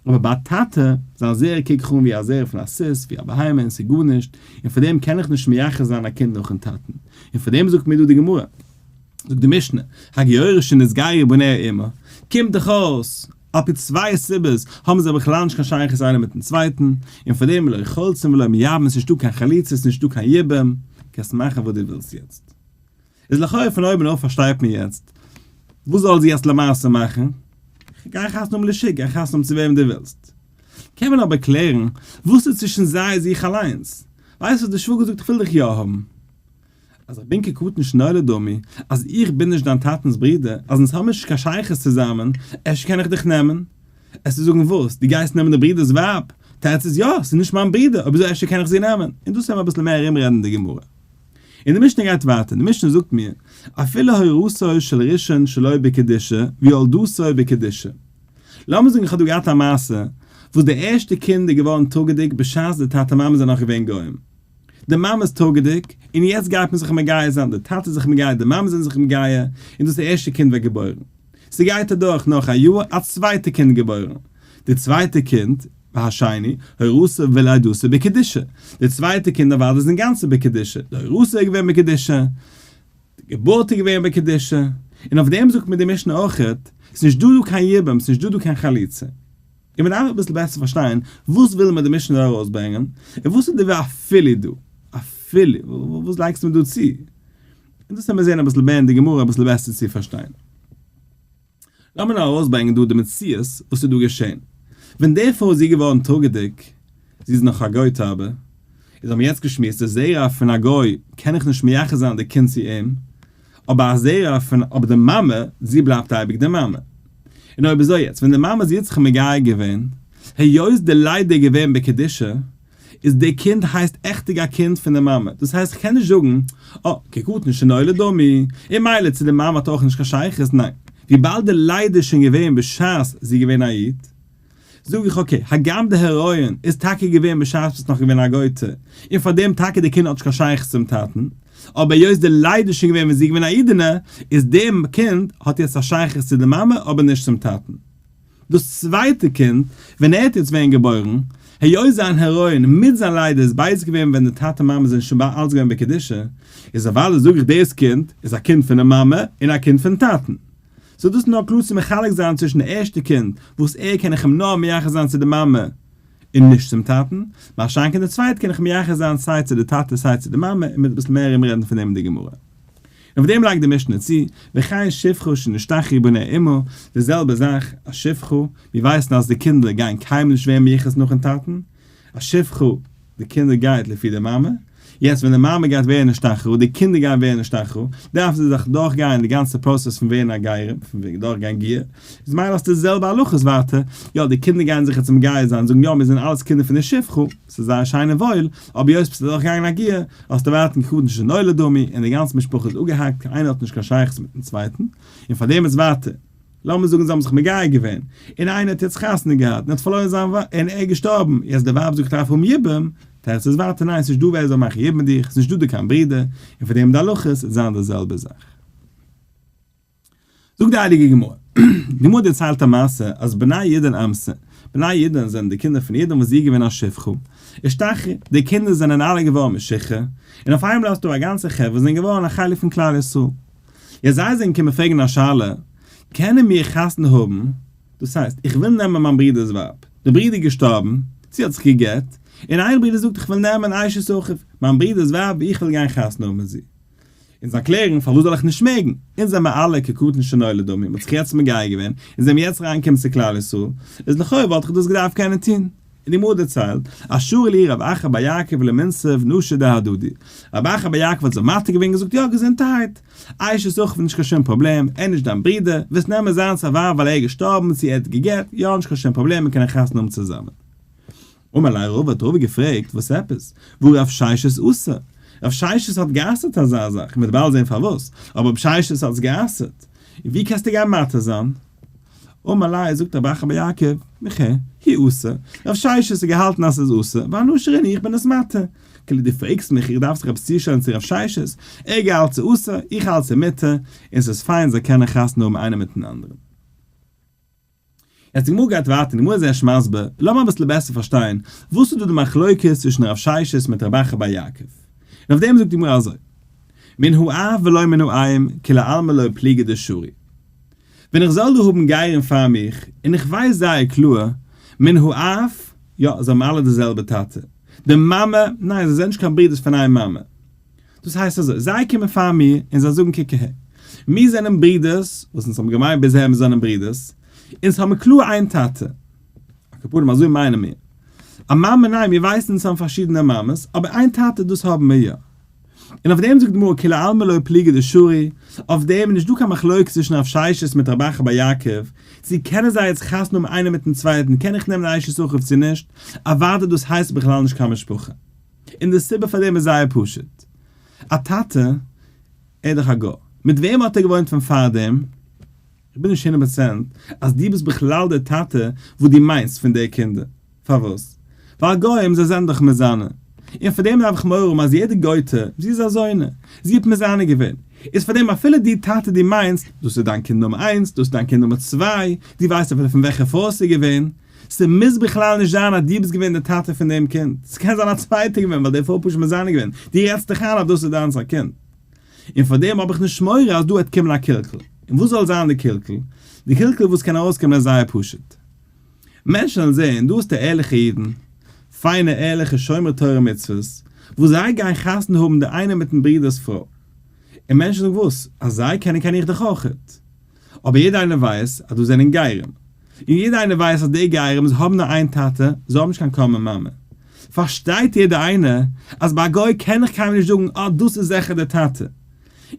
אבער ביי א טאטע, זיין זרע קוק איך אן ווי א זרע פון א סוס, ווי א בהמה און ס'איז גארנישט, און פאר דעם קען איך נישט מייחס זיין א קינד נאכן טאטן. און פאר דעם זאגט מיר דא די גמרא, זאגט די משנה, הגיורת שנתגיירו בניה עמה, קומט דאך אויס, על פי צוויי סיבות האבן זיי בכלל נישט קיין שייכות איינער מיטן צווייטן, און פאר דעם לא חולצין ולא מייבמין, ס'נישטא קיין חליצה, ס'נישטא קיין יבום, קענסט מאכן וואס דו ווילסט יעצט. איז לכאו' פון אויבן אויף פארשטייט מען יעצט, וואס זאל זי יעצט למעשה מאכן? גיי חתונה האבן לשוק, גיי חתונה האבן צו וועם דו ווילסט. קען מען אבער קלערן, וואס איז צווישן זיי זיך אליינס? ווייסט וואס די שוואגער זאגט איך וויל דיך יא האבן. אז איך בין כקטן שנולד דמי, אז איך בין נישט דיין טאטנ'ס ברודער, אז אונז האבן נישט קיין שייכות צוזאמען, אפשר קען איך דיך נעמען? עסטו זאגן וואס? דו גייסט נעמען די ברודער'ס ווייב? תירוץ איז יא, ס'איז נישט מיין ברודער, אויב אזוי אפשר קען איך זי נעמען? און דאס וועלן מיר אביסל מער ארומרעדן אין די גמרא. און די משנה גייט ווייטער, די משנה זאגט מיר, אפילו הורתו של ראשון שלא בקדושה וילדתו בקדושה. לאמיר זאגן איך האב דא געהאט א מעשה וואס די ערשטע קינד איז געווארן טראגעדיג בשעת די טאטע מאמע זענען נאך געווען גוים. די מאמע איז טראגעדיג, און יעצט גייט מען זיך מגייר זיין, די טאטע איז זיך מגייר, די מאמע זענען זיך מגייר, און דאס ערשטע קינד ווערט געבוירן. ס'גייט אדורך נאך א יאר, א צווייטע קינד געבוירן. די צווייטע קינד, והשני, הורתו ולידתו בקדושה. די צווייטע קינד אוודאי איז אינגאנצן בקדושה, די הורתו איז געווען בקדושה, די געבורט איז געווען בקדושה, און אויף דעם זאגט מיר די משנה אויכעט, ס'איז נישט דא דא קיין יבום, ס'איז נישט דא דא קיין חליצה. און מ'דארף אביסל בעסער פארשטיין וואס וויל מיר די משנה דא ארויסברענגען, און וואס איז די ואפילו דא? אפילו? וואס לייגסטו מיר דא צו? און דאס וועלן מיר זען אביסל מער אין די גמרא אביסל בעסער צו פארשטיין. לאמיר נאר ארויסברענגען דא די מציאות וואס איז דא געשען. ווען די פרוי איז געווארן טראגעדיג, זי איז נאך א גוי'טע אבער, איז האבן מיר יעצט געשמועסט, די זרע פון א גוי קען איך נישט מייחס זיין די קינד צו אים, אבער א זרע פון, אבער די מאמע, זי בלייבט אייביג די מאמע. און אויב אזוי יעצט ווען די מאמע זי האט זיך מגייר געווען, היות די לידה איז געווען בקדושה, איז די קינד הייסט עכטיג א קינד פון די מאמע, דאס הייסט כ'קען נישט זאגן, אה, כקטן שנולד דמי, און מילא צו די מאמע האט אויך נישט קיין שייכות, ניין, וויבאלד די לידה איז שוין געווען בשעת זי איז געווען א איד, זאג איך okay, הגם די הריון איז טאקע געווען בשעת ביסט נאך געווען א גויטע, און פארדעם טאקע די קינד האט נישט קיין שייכות צום טאטן, אבער היות די לידה איז שוין געווען ווען זי איז געווען א אידענע, איז די קינד האט יעצט א שייכות צו די מאמע אבער נישט צום טאטן. דאס צווייטע קינד, ווען ער האט יעצט ווערן געבוירן, היות זיין הריון מיט זיין לידה איז ביידעס געווען ווען די טאטע מאמע זענען שוין ביי אלץ געווען בקדושה, איז אוודאי זאג איך דאס קינד איז א קינד פון די מאמע און א קינד פון טאטן. so דאס איז נאר קלאר צו מחלק זיין צווישן די ערשטע קינד וואס ער קען איך אים נאר מייחס זיין צו די מאמע און נישט צום טאטן, מה שאין כן די צווייטע קען איך מייחס זיין סיי צו די טאטע סיי צו די מאמע און מ'וועט אביסל מער ארומרעדן פון דעם אין די גמרא. און אויף דעם לייגט די משנה צו, וכן שפחה שנשתחררו בניה עמה, די זעלבע זאך, א שפחה, מיר ווייסן אז די קינדער גייען קיינמאל נישט ווערן מיוחס נאכן טאטן, א שפחה, די קינדער גייט לפי די מאמע, יעצט ווען די מאמע גייט ווערן נשתחררו, די קינדער גייען ווערן נשתחררו, דארפן זיי זיך דורך גיין די גאנצע process פון ווערן א גרים, פון דורך גיין גיור, איז מילא האסטו די זעלבע הלכות ווייטער, יא די קינדער גייען זיך יעצט מגייר זיין, זאגן יא מיר זענען אלעס קינדער פון די שפחה, ס'איז זייער שיין און וואויל, אבער היות ביסטו דורך געגאנגען א גיור, האסטו ווייטער כקטן שנולד דמי, און די גאנצע משפחה איז אפגעהאקט, קיינער האט נישט קיין שייכות מיטן צווייטן, און פאר דעם איז ווייטער. לאמיר זאגן זיי האבן זיך מגייר געווען, און איינער האט יעצט חתונה געהאט, און האט פארלוירן זיין ווייב, און ער איז געשטארבן, יעצט די ווייב זאגט איך דארף האבן יבום, תירוץ איז ווייטער ניין ס'נישט דא ווער זאל מאכן יבום מיט דיך, ס'נישט דא דא קיין ברודער, און פאר דעם די הלכות וועט זיין די זעלבע זאך. זאגט די הייליגע גמרא, די גמרא דערציילט א מעשה אז בני ידען אמתא, בני ידען זענען די קינדער פון ידען וואס זי איז געווען א שפחה, אשתחררו, די קינדער זענען אלע געווארן משוחרר, און אויף איינמאל האסטו א גאנצע חברה וואס זענען געווארן א חלק פון כלל ישראל. יעצט זיי זענען געקומען פרעגן א שאלה, קענען מיר חתונה האבן, דאס הייסט, איך וויל נעמען מיין ברודער'ס ווייב, דער ברודער איז געשטארבן, זי האט זיך גע'גט, און איין ברודער זאגט איך וויל נעמען אשת אחיו, מיין ברודער'ס ווייב, איך וויל גיין חתונה האבן מיט זי. און זיי קלערן, פארוואס זאל איך נישט מעגן? אונז זעמער אלע כקטן שנולד דמי, מ'האט זיך יעצט מגייר געווען, און זעמיר יעצט אריינגעקומען צו כלל ישראל, איז לכאו' וואלט איך דאס געדארפט קענען טון. און די גמרא דערציילט, אז שרא להו רב אחא בר יעקב למינסב נשי דהדדי. רב אחא בר יעקב האט זיי מתיר געווען און געזאגט, יא, געזונטערהייט, אשת אחיו נישט קיין שום פראבלעם, ער איז נישט דיין ברודער, ווילסט נעמען זיינס א ווייב ווייל ער איז געשטארבן צו ער האט גע'גט, יא נישט קיין שום פראבלעם מיר קענען חתונה האבן צוזאמען. אמר ליה רבא האט רבא געפרעגט, וואס עפעס? והא רב ששת אסר? רב ששת האט גע'אסר'ט אזא זאך, מ'וועט באלד זען פארוואס, אבער רב ששת האט עס גע'אסר'ט, און ווי קענסטו גיין מתיר זיין? אמר ליה, זאגט רב אחא בר יעקב, מכי, הוא אסר, רב ששת האט געהאלטן אז ס'איז אסור, ואנא שרינא איך בין עס מתיר. כאילו דו פרעגסט מיך איך דארף זיך עפעס צושטעלן צו רב ששת, ער געהאלט ס'איז אסור, איך האלט ס'איז מותר, און ס'איז פיין זיי קענען חתונה האבן איינער מיטן אנדערן. יעצט די גמרא גייט ווייטער, די גמרא איז ערשט מסביר, לאמיר אביסל בעסער פארשטיין וואס איז דא די מחלוקת צווישן רב ששת מיט רב אחא בר יעקב, און אויף דעם זאגט די גמרא אזוי, מן האב ולא מן האם כולי עלמא לא פליגי דשרי. ווען איך זאל דא האבן גרים פאר מיך, און איך ווייס זייער קלאר, מן האב, יא, זיי האבן אלע די זעלבע טאטע. די מאמע, ניין, זיי זענען נישט קיין ברידערס פון איין מאמע. דאס הייסט אזוי, זיי קומען פאר מיר און זיי זאגן קוק אהער, מיר זענען ברידערס, וואס אונז האבן געמיינט ביז אהער מיר זענען ברידערס, אונז האבן קלאר איין טאטע, על כל פנים אזוי מיינען מיר. א מאמע, ניין, מיר ווייסן אונז האבן פארשידענע מאמעס, אבער איין טאטע דאס האבן מיר יא. און אויף דעם זאגט די גמרא כולי עלמא לא פליגי דשרי, אויף דעם איז נישט דא קיין מחלוקת צווישן רב ששת מיט רב אחא בר יעקב, צו קענען זיי יעצט חתונה האבן איינער מיטן צווייטן, קען איך נעמען אשת אחיו צו נישט, אוודאי דאס הייסט בכלל נישט קיין משפחה. און די סיבה פאר דעם איז זייער פשוט, א טאטע, ער איז דאך א גוי, מיט וועם האט ער געוואוינט פון פארדעם? איך בין נישט הונדערט פראצענט אז דו ביסט בכלל דער טאטע וואס דו מיינסט פון די קינדער. פארוואס? ווייל גוים זיי זענען דאך מזנה. און פאר דעם דארף איך מורא האבן אז יעדע גויטע, זי איז א זונה, זי האט מזנה געווען. איז פאר דעם אפילו דו טאטע דו מיינסט, דאס איז דיין קינד נומער איינס, דאס איז דיין קינד נומער צוויי, דו ווייסט אפילו פון וועלכע פרוי ס'איז געווען. ס'מוז בכלל נישט זיין אז דו ביסט געווען דער טאטע פון דעם קינד. ס'קען זיין א צווייטער געווען ווייל די פרוי האט פשוט מזנה געווען. דו רעדסט דיך איין אז דאס איז דיינס א קינד. און פאר דעם האב איך נישט מורא אז דא וועט קומען א קלקול. און וואס זאל זיין די קלקול? די קלקול וואס קען ארויסקומען איז זייער פשוט. מענטשן וועלן זען, דא האסטו ערליכע אידן, פיינע ערליכע שומרי תורה ומצוות, וואס זיי גייען חתונה האבן די איינער מיטן ברודער'ס פרוי. און מענטשן זאגן וואס? אז זיי קענען קען איך דאך אויכעט. אבער יעדער איינער ווייסט אז דאס זענען גרים. און יעדער איינער ווייסט אז די גרים זיי האבן נאר איין טאטע, זיי האבן נישט קיין common מאמע. פארשטייט יעדער איינער אז ביי א גוי קען איך קיינמאל נישט זאגן אה דאס איז זיכער דער טאטע.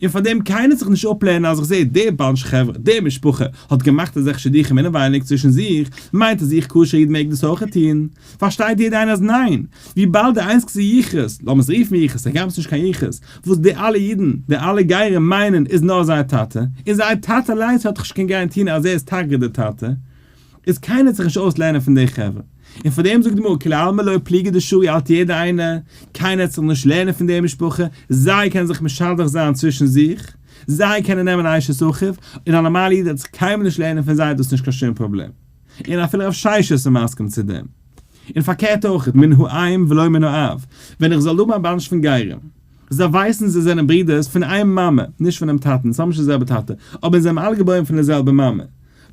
און פאר דעם קיינער זיך נישט אפלערנען אז איך זעה די bunch חברה, די משפחה, האט געמאכט אזעלכע שידוכים אינעווייניג צווישן זיך, מיינט אז איך כשר איד מעג דאס אויכעט טון? פארשטייט יעדער איינער אז ניין! וויבאלד די איינציגסטע יחוס, לאמיר עס רופן יחוס, הגם ס'נישט קיין יחוס, וואס די אלע אידן, די אלע גרים מיינען איז נאר זייער טאטע, און זייער טאטע אליינס האט דאך נישט קיין גאראנטין אז ער איז טאקע דער טאטע, איז קיינער וועט זיך נישט אויסלערנען פון די חברה. און פאר דעם זאגט די גמרא כולי עלמא לא פליגי דשרי האלט יעדער איינער, קיינער וועט זיך נישט לערנען פון די משפחה, זיי קענען זיך משדך זיין צווישן זיך, זיי קענען נעמען אשת אחיו, און א נארמאלע איד וועט זיך קיינמאל נישט לערנען פון זיי דאס איז נישט קיין שום פראבלעם. און אפילו רב ששת איז מסכים צו דעם. און פארקערט אויך, מן האם ולא מן האב, ווען איך זאל האבן א bunch פון גרים, זיי ווייסן זיי זענען ברידערס פון איין מאמע, נישט פונעם טאטן, זיי האבן נישט די זעלבע טאטע, אבער זיי זענען אלע געבוירן פון די זעלבע מאמע.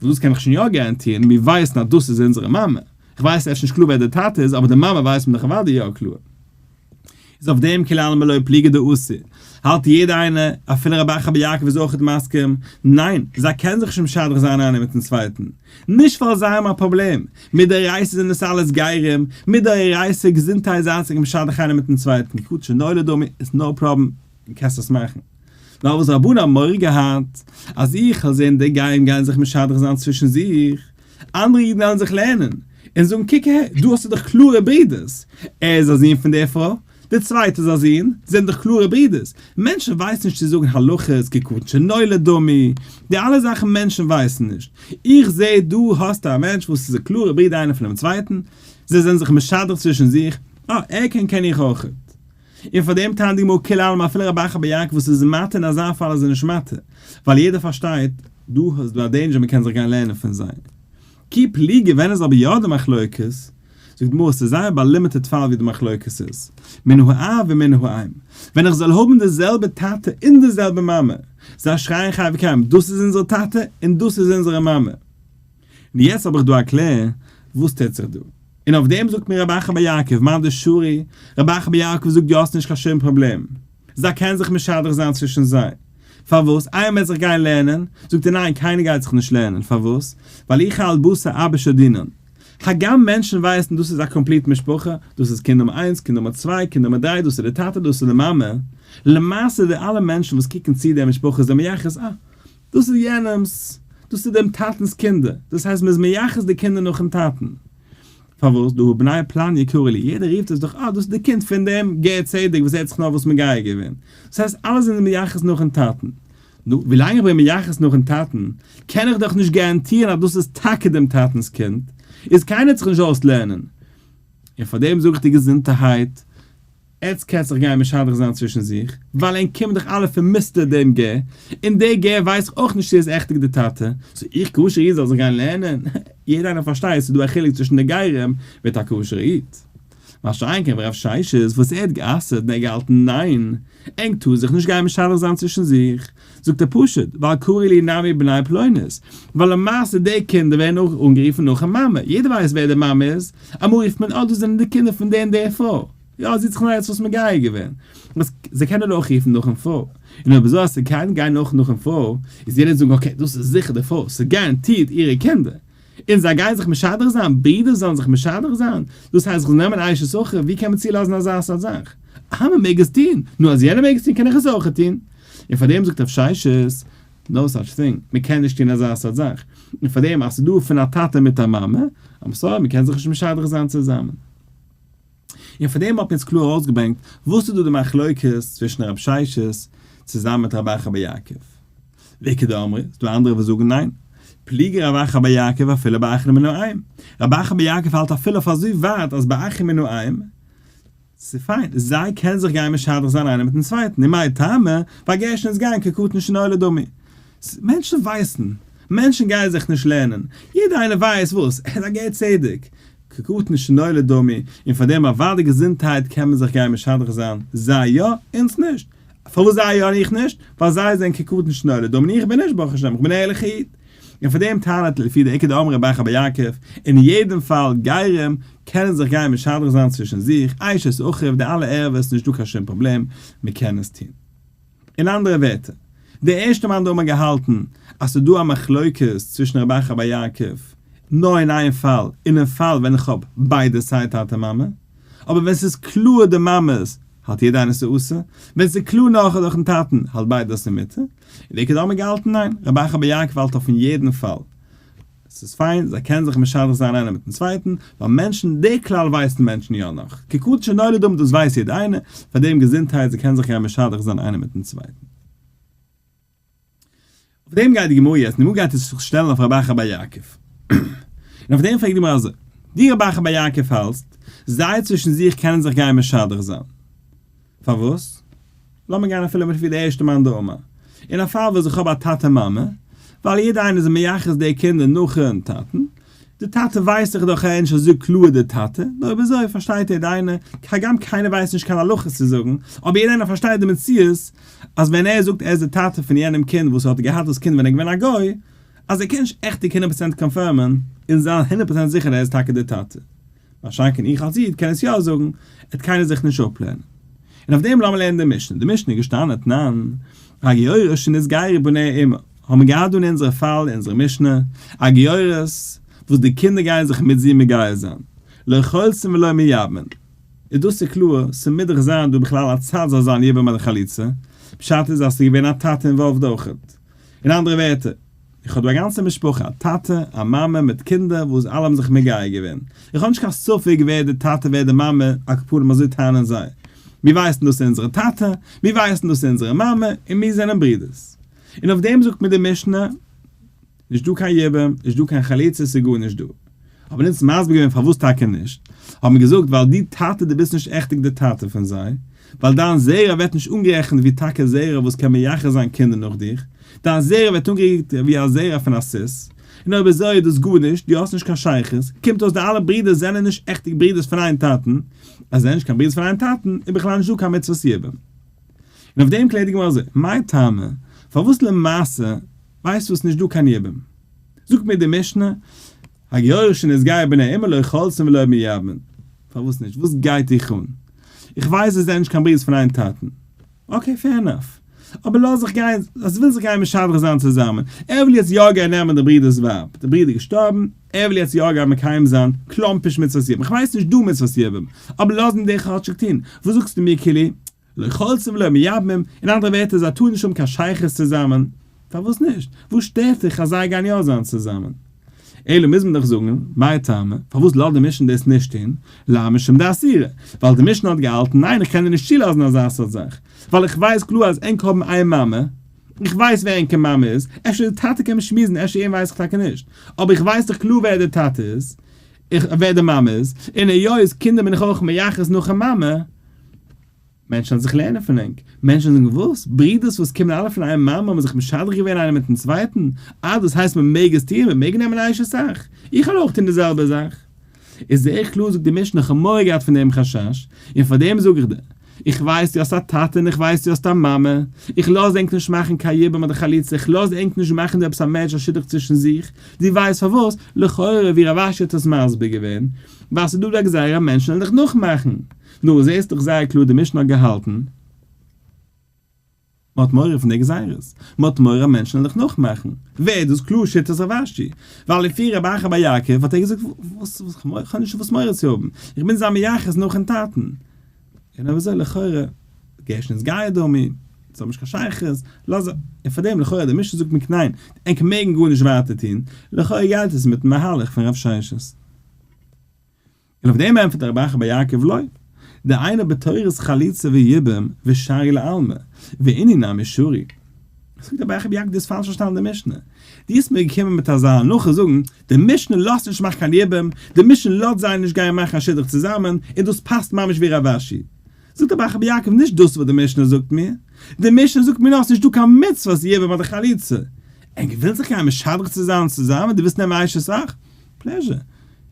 וואס דאס קען איך שוין יא גאראנטירן, מיר ווייסן אז דאס איז אונזערע מאמע. איך ווייס אפשר נישט קלאר ווער דער טאטע איז, אבער די מאמע ווייסט מען דאך אוודאי יא קלאר. איז אויף דעם כולי עלמא לא פליגי דאסור. האלט יעדער איינער, אפילו רבי אחא בר יעקב איז אויכעט מסכים, ניין, זיי קענען זיך נישט משדך זיין איינער מיטן צווייטן. נישט ווייל זיי האבן א פראבלעם, מדאורייתא זענען עס אלעס גרים, מדאורייתא געזונטהייט זייט זיך משדך איינער מיטן צווייטן, כקטן שנולד דמי, איז no problem, קענסט עס מאכן. נאר וואס רבנן האבן מורא געהאט, אז איך וועל זען די גרים גייען זיך משדך זיין צווישן זיך, אנדערע אידן וועלן זיך לערנען, און זאגן קוק אהער, דא האסטו דאך קלארע ברידערס, ער איז א זון פון דער פרוי, דער צווייטער איז א זון, זיי זענען דאך קלארע ברידערס, מענטשן ווייסן נישט צו זאגן הלכות, כקטן שנולד דמי, די אלע זאכן מענטשן ווייסן נישט, איך זע דא האסטו א מענטש וואס איז א קלארע ברודער איינער פונעם צווייטן, זיי זענען זיך משדך צווישן זיך, אה, ער קען קען איך אויכעט. און פאר דעם טענה'ט די גמרא כולי עלמא אפילו רבי אחא בר יעקב וואס איז מתיר אין אזא פאל איז ער נישט מתיר, ווייל יעדער פארשטייט דא איז דא א danger מען קען זיך גיין לערנען פון זיי. כי פליגי ווען איז אבער יא די מחלוקת? זאגט די גמרא ס'איז זייער ביי limited פאל ווי די מחלוקת איז, מן האב ומן האם, ווען איך זאל האבן די זעלבע טאטע און די זעלבע מאמע, זיי שרייען חי וקיים דאס איז אונזער טאטע און דאס איז אונזערע מאמע. און יעצט האב איך דא א קלער וואס טוט זיך דא. און אויף דעם זאגט מיר רבי אחא בר יעקב, מאן דשרי, רבי אחא בר יעקב זאגט יא ס'נישט קיין שום פראבלעם, זיי קענען זיך משדך זיין צווישן זיי, פארוואס? איינער וועט זיך גיין לערנען? זאגט ער ניין קיינער גייט זיך נישט לערנען, פארוואס? ווייל איך האלט בתר אבא שדינן. הגם מענטשן ווייסן דאס איז א complete משפחה, דאס איז קינד נומער איינס, קינד נומער צוויי, קינד נומער דריי, דאס איז די טאטע, דאס איז די מאמע, למעשה די אלע מענטשן וואס קוקן צו די משפחה זענען מייחס אה, דאס איז יענעמ'ס, דאס איז דעם טאטנ'ס קינדער, דאס הייסט מ'איז מייחס די קינדער נאכ'ן טאטן. פארוואס דהא בני פלניא קרי להו, יעדער רופט עס דאך אה דאס איז די קינד פון דעם גר צדק וואס ער האט זיך נארוואס מגייר געווען, דאס הייסט אלע זענען מייחס נאכ'ן טאטן. נו, ווילאנג איך בין מייחס נאכן טאטן, קען איך דאך נישט גאראנטירן אז דאס איז טאקע דעם טאטנ'ס קינד, איז קיינער וועט זיך נישט אויסלערנען. און פאר דעם זאג איך דיר געזונטערהייט, עטס קענטס זיך גיין משדך זיין צווישן זיך, ווייל ענק קומען דאך אלע פון מיסטער דעם גר, און דער גר ווייס איך אויך נישט צו ער איז עכטיג די טאטע, so איך כשר'ע איד זאל זיך גיין לערנען? יעדער איינער פארשטייט ס'איז דא א חילוק צווישן די גרים מיט א כשר'ע איד. מה שאין כן רב ששת וואס ער האט גע'אסר'ט און ער האט געהאלטן ניין, ענק טאר זיך נישט גיין משדך זיין צווישן זיך, זאגט ער פשוט ווייל קרי להו נמי בני פלונית, ווייל למעשה די קינדער ווערן אויך אנגערופן נאכן מאמע, יעדער ווייסט ווער די מאמע איז, אמאל רופט מען אה דאס זענען די קינדער פון די און די פרוי, יא זי האט זיך נאר יעצט וואס מגייר געווען, וואס זיי קענען אויך רופן נאכן פרוי, און אויב אזוי אז ס'קען גיין אויך נאכן פרוי, איז יעדער זאגן okay דאס איז זיכער די פרוי, ס'איז guaranteed אירע קינדער. און זיי גייען זיך משדך זיין, ברידער זאלן זיך משדך זיין? דאס הייסט איך זאל נעמען אשת אחיו, ווי קען מען צולאזן אזא סארט זאך? אה מען מעג עס טון, נו אז יענער מעג עס טון קען איך עס אויך טון. און פאר דעם זאגט רב ששת, no such thing, מען קען נישט טון אזא סארט זאך. און פאר דעם אז ס'איז דא פון א טאטע מיט א מאמע, I'm sorry מען קען זיך נישט משדך זיין צוזאמען. און פאר דעם האט מען יעצט קלאר ארויסגעברענגט וואס איז דא די מחלוקת צווישן רב ששת צוזאמען מיט רב אחא בר יעקב. ואיכא דאמרי, ס'איז דא אנדערע וואס זאגן ניין, פליגי רב אחא בר יעקב אפילו באחין מן האם, רב אחא בר יעקב האלט אפילו אויף אזוי ווייט אז באחין מן האם, ס'איז פיין, זיי קענען זיך גיין משדך זיין איינער מיטן צווייטן, ומאי טעמא, ווייל גר שנתגייר כקטן שנולד דמי. מענטשן ווייסן, מענטשן גייען זיך נישט לערנען, יעדער איינער ווייסט וואס, ער איז א גר צדק, כקטן שנולד דמי, און פאר דעם אוודאי געזונטהייט קען מען זיך גיין משדך זיין, זיי יא, אונז נישט. פארוואס זיי יא און איך נישט? ווייל זיי זענען כקטן שנולד דמי און איך בין נישט ברוך השם, איך בין א ערליכע איד. און פאר דעם טענה'ט לפי די איכא דאמרי רב אחא בר יעקב, אין יעדן פאל גרים קענען זיך גיין משדך זיין צווישן זיך, אשת אחיו, די אלע ערוות, נישט דא קיין שום פראבלעם, מען קען עס טון. אין אנדערע ווערטער, דער ערשטער מאן דאמר געהאלטן אז ס'איז דא א מחלוקת צווישן רבי אחא בר יעקב נאר אין איין פאל, אינעם פאל ווען איך האב ביידע סיי טאטע מאמע, אבער ווען ס'איז קלאר די מאמע'ס האלט יעדער איינער ס'איז אסור, ווען ס'איז קלאר נאר דורכ'ן טאטן האלט ביידע אז ס'איז מותר, און דער איכא דאמר געהאלטן ניין, רבי אחא בר יעקב האלט אויף אין יעדן פאל. ס'איז פיין, זיי קענען זיך משדך זיין איינער מיטן צווייטן, ווייל מענטשן, די כלל ווייסן מענטשן יא נאך, כקטן שנולד דמי דאס ווייסט יעדער איינער, פאר דעם געזונטהייט, זיי קענען זיך גיין משדך זיין איינער מיטן צווייטן. אויף דעם גייט די גמרא יעצט, די גמרא גייט עס זיך שטעלן אויף רבי אחא בר יעקב. און אויף דעם פרעגט די גמרא אזוי, דו רבי אחא בר יעקב האלטסט, זיי צווישן זיך קענען זיך גיין משדך זיין. פארוואס? לאמיר גיין אפילו מיט ווי די ערשטע מאן דאמר, אין א פאל וואס איך האב א טאטע מאמע, ווייל יעדער איינער איז מייחס די קינדער נאכן טאטן, די טאטע ווייסט איך דאך ער איז נישט אזוי קלאר די טאטע, נאר אויב אזוי פארשטייט יעדער איינער, הגם קיינער ווייסט נישט קיין הלכות צו זאגן, אבער יעדער איינער פארשטייט די מציאות אז ווען ער זאגט ער איז די טאטע פון יענעם קינד וואס האט געהאט דאס קינד ווען ער איז געווען א גוי, אז ער קען נישט עכטיג הונדערט פראצענט confirm ען און זיין הונדערט פראצענט זיכער ער איז טאקע די טאטע. מה שאין כן איך אלס איד קען עס יא זאגן, עט קיינער זיך נישט אפלערנען. און אויף דעם לאמיר לערנען די משנה, די משנה איז געשטאנען תנן, הגיורת שנתגיירו בני אמה, האבן מיר געהאט דא אין אונזערע פאל אין אונזערע משנה, א גיורת וואס די קינדער גייען זיך מיט זי מגייר זיין, לא חולצין ולא מייבמין. איז דאס איז קלאר, ס'מוז דאך זיין דא בכלל א צד זאל זיין יבם אדער חליצה, פשט איז אז ס'איז געווען א טאטע involved אויכעט. אין אנדערע ווערטער, איך האב דא א גאנצע משפחה, א טאטע, א מאמע מיט קינדער וואס אלע האבן זיך מגייר געווען. איך האב נישט קיין ספק ווער די טאטע ווער די מאמע, על כל פנים אזוי טענה'ן זיי. מיר ווייסן דאס איז אונזערע טאטע, מיר ווייסן דאס איז אונזערע מאמע, און מיר זענען ברידערס. און אויף דעם זאגט מיר די משנה, נישט דא קיין יבום, נישט דא קיין חליצה, ס'איז גארנישט דא. האבן אונז מסביר געווען פארוואס טאקע נישט, האבן מיר געזאגט ווייל דו טאטע דו ביסט נישט עכטיג די טאטע פון זיי, ווייל דיין זרע ווערט נישט אנגערעכנט ווי טאקע זרע וואס קען מייחס זיין קינדער נאך דיך, דיין זרע ווערט אנגעקוקט ווי א זרע פון א סוס, און אויב אזוי איז דאס גארנישט, דו האסט נישט קיין שייכות, קומט אויס די אלע ברידער זענען נישט עכטיג ברידערס פון איין טאטן, אז זיי זענען נישט קיין ברידערס פון איין טאטן איז בכלל נישט דא קיין מצוות יבום. און אויף דעם קלערט די גמרא אזוי, מאי טעמא, פארוואס למעשה ווייסט וואס נישט דא קיין יבום? זאגט מיר די משנה, הגיורת שנתגיירו בני אמה לא חולצין ולא מייבמין. פארוואס נישט? וואס גייט דיך אן? איך ווייס זיי זענען נישט קיין ברידערס פון איין טאטן. okay, fair enough. אבער לאז זיך גיין, אז זיי ווילן זיך גיין משדך זיין צוזאמען. ער וויל יעצט יא גיין נעמען די ברידער'ס ווייב. די ברידער איז געשטארבן, ער וויל יעצט יא גיין מקיים זיין קלאמפיש מצוות יבום. איך ווייס נישט דא מצוות יבום, אבער לאז אים די כאטשיג טון. וואס זאגסטו מיר כאילו? לא חולצין ולא מייבמים, אין אנדערע ווערטער זיי טארן נישט האבן קיין שייכות צוזאמען, פארוואס נישט? וואס שטערט דיך אז זיי גייען יא זיין צוזאמען? אלא מוז מען דאך זאגן, מאי טעמא, פארוואס לאזט די משנה דאס נישט טון? לאו משום דאסירא, ווייל די משנה האט געהאלטן ניין איך קען דיר נישט צולאזן אזא סארט זאך, ווייל איך ווייס קלאר אז ענק האבן איין מאמע, איך ווייס ווער ענקער מאמע איז, אפשר די טאטע קען מען שמועסן, אפשר אים ווייס איך טאקע נישט, אבער איך ווייס דאך קלאר ווער די טאטע איז, איך ווער די מאמע איז, און היות קינדער בין איך אויך מייחס נאכן מאמע. מענטשן וועלן זיך לערנען פון ענק. מענטשן זאגן וואס? ברידערס וואס קומען אלע פון איין מאמע האבן זיך משדך געווען איינער מיטן צווייטן? אה דאס הייסט מען מעג עס טוען? מען מעג נעמען א אשת אח? איך וועל אויך טון די זעלבע זאך. איז זייער קלאר זאגט די משנה איך האב מורא געהאט פון דעם חשש, און פאר דעם זאג איך דיר, איך ווייס דו האסט א טאטע און איך ווייס דו האסט א מאמע, איך לאז ענק נישט מאכן קיין יבום אדער חליצה, איך לאז ענק נישט מאכן דא עפעס א match א שידוך צווישן זיך, דו ווייסט פארוואס? לכאורה ווי רב אשי האט עס מסביר געווען, ווייל ס'איז דא די גזירה מענטשן וועלן דיך נאכמאכן. נו, זעסט דאך זייער קלאר די משנה האט געהאלטן, מען האט מורא פון די גזירות, מען האט מורא אז מענטשן וועלן דיך נאכמאכן, ווער איז דאס קלאר שיטת רב אשי, ווייל לפי רב אחא בר יעקב האט ער געזאגט וואס איך האב נישט וואס מורא צו האבן, איך בין זיי מייחס נאכן טאטן, און אויב אזוי לכאורה גערשן איז גייער דומי, זיי האבן נישט קיין שייכות, לאז און פארדעם לכאורה די משנה זאגט מיר ניין, ענק מעגן גארנישט ווייטער טון, לכאורה גייט עס מיטן מהלך פון רב ששת. און אויף דעם ענטפערט רבי אחא בר יעקב לא, דאינו בתורת חליצה ויבום ושרי לעלמא, ואינהו נמי שרי. זאגט רבי אחא בר יעקב דו האסט פאלש פארשטאנען די משנה, דו ביסט מיר געקומען מיט אזא הנחה זאגן, די משנה לאזט נישט מאכן קיין יבום, די משנה לאזט זיי נישט גיין מאכן א שידוך צוזאמען, און דאס פאסט ממש ווי רב אשי. זאגט רבי אחא בר יעקב נישט דאס וואס די משנה זאגט מיר, די משנה זאגט מיר נאר ס'נישט דא קיין מצוות יבום אדער חליצה, ענק ווילן זיך גיין משדך צו זיין צוזאמען, דו ווילסט נעמען אשת אח? pleasure.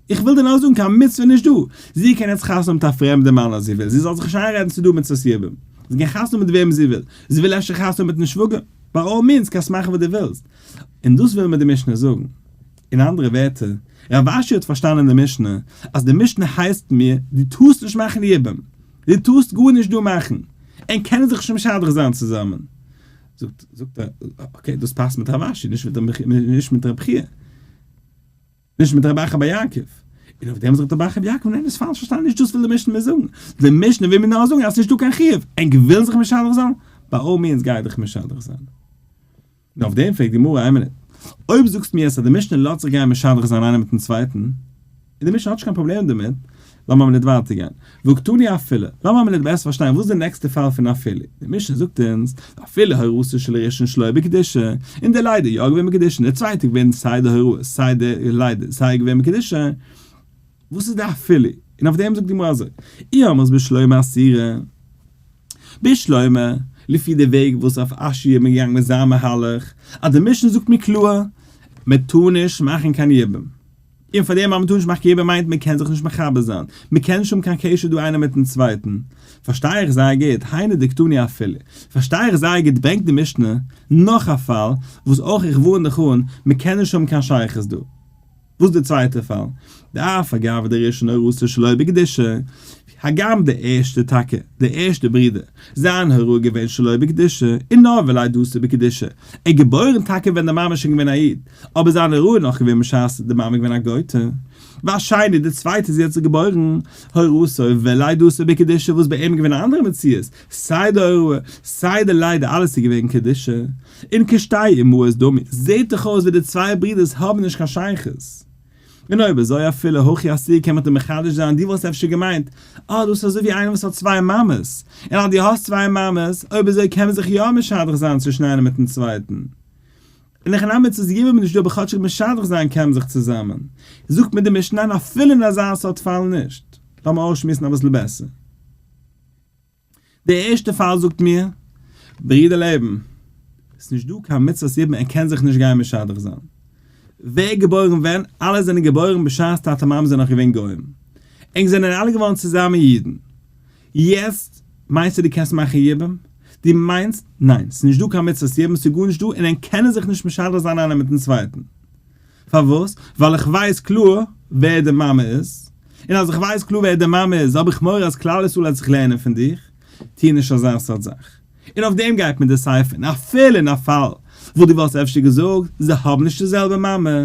איך וויל דיר נאר זאגן קיין מצוה נישט דא. זי קען יעצט חתונה האבן מיט א פרעמדע מאן אז זי וויל. זי זאל זיך נישט איינרעדן ס'איז דא מצוות יבום. זי קען חתונה האבן מיט וועם זי וויל. זי וויל אפשר חתונה האבן מיטן שוואגער. by all means קענסט מאכן וואס דו ווילסט. און דאס וויל מיר די משנה זאגן. אין אנדערע ווערטער, רב אשי האט פארשטאנען די משנה, אז די משנה הייסט מיר, דו טארסט נישט מאכן יבום. דו טארסט גארנישט דא מאכן. ענק קענען זיך נישט משדך זיין צוזאמען. זאגט זאגט ער, okay דאס פאסט מיט רב אשי, נישט מיט רב חייא. נישט מיט רבי אחא בר יעקב. און אויף דעם זאגט רבי אחא בר יעקב, ניין דאס פאלש פארשטאנען נישט דאס וויל די משנה מיר זאגן. די משנה וויל מיר נאר זאגן אז ס'נישט דא קיין חיוב. ענק ווילן זיך משדך זיין? by all means גיי דיך משדך זיין. און אויף דעם פרעגט די גמרא איין מינוט. אויב זאגסט מיר יעצט אז די משנה לאזט זיך גיין משדך זיין איינער מיטן צווייטן, און די משנה האט נישט קיין פראבלעם דערמיט, לאמיר א מינוט ווייטער גיין. והא קתני אפילו, לאמיר א מינוט בעסער פארשטיין וואס איז די נעקסטע פאל פון אפילו. די משנה זאגט אונז, אפילו הורתו של ראשון שלא בקדושה, און די לידה יא געווען בקדושה, און די צווייטע געווען סיי די הוראה סיי די לידה סיי געווען בקדושה, וואס איז די אפילו? און אויף דעם זאגט די גמרא אזוי, אי אמרת בשלמא אסירא, בשלמא, לפי די וועג וואס רב אשי איז געגאנגען מיט זיין מהלך, אז די משנה זאגט מיר קלאר, מען טאר נישט מאכן קיין יבום. און פאר דעם אז מ'טאר נישט מאכן יבום מיינט מ'קען זיך נישט מחבר זיין, מ'קען נישט האבן קיין קשר דא איינער מיטן צווייטן, פארשטיי איך זייער גוט, היינו דקתני אפילו, פארשטיי איך זייער גוט ברענגט די משנה נאך א פאל וואס אויך איך ווארן דיך אן, מ'קען נישט האבן קיין שייכות דא. וואס איז די צווייטע פאל? דאף אגב דראשון הורתו שלא בקדושה, הגם די ערשטע טאקע, די ערשטע ברודער, זיין הוראה געווען שלא בקדושה, און נאר ולידתו בקדושה, ער געבוירן טאקע ווען די מאמע איז שוין געווען א איד, אבער זיין הוראה איז נאך געווען בשעת די מאמע איז געווען א גויטע. והשני די צווייטע זי האט זיך געבוירן, הורתו ולידתו בקדושה וואס ביי אים איז געווען א אנדערע מציאות, סיי די הוראה, סיי די לידה אלעס איז געווען קדושה. און כשתי אמהות דמי, זעט דאך אויס ווי די צוויי ברידערס האבן נישט קיין שייכות. און אויב אזוי אפילו הכי אסור קען מען דיר מחדש זיין, דו וואלסט אפשר געמיינט, אה דאס איז אזוי ווי איינער וואס האט צוויי מאמעס, און אז דו האסט צוויי מאמעס, אויב אזוי קען מען זיך יא משדך זיין צווישן איינער מיטן צווייטן. אין הכי נמי צו זיבן איז נישט דא אבער כאטשיג משדך זיין קען מען זיך צוזאמען. זאגט מיר די משנה ניין אפילו אין אזא סארט פאל נישט. לאמיר אויסשמועסן אביסל בעסער. די ערשטע פאל זאגט מיר, ברידער לעבן, ס'איז נישט דא קיין מצוות יבום ער קען זיך נישט גיין משדך זיין. ווער געבוירן ווען? אלע זענען געבוירן בשעת טאטע מאמע זענען נאך געווען גוים. ענק זענען אלע געווארן צוזאמען אידן. יעצט מיינסטו דו קענסט מאכן יבום? דו מיינסט? ניין, ס'איז נישט דא קיין מצוות יבום, ס'איז גארנישט דא און ענק קענען זיך נישט משדך זיין איינער מיטן צווייטן. פארוואס? ווייל איך ווייס קלאר ווער די מאמע איז, און אז איך ווייס קלאר ווער די מאמע איז האב איך מורא אז כלל ישראל וועט זיך לערנען פון דיך, טוה נישט אזא סארט זאך. און אויף דעם גייט מיר די סיפא, און אפילו אין א פאל וואס דו וואלסט אפשר געזאגט זיי האבן נישט די זעלבע מאמע,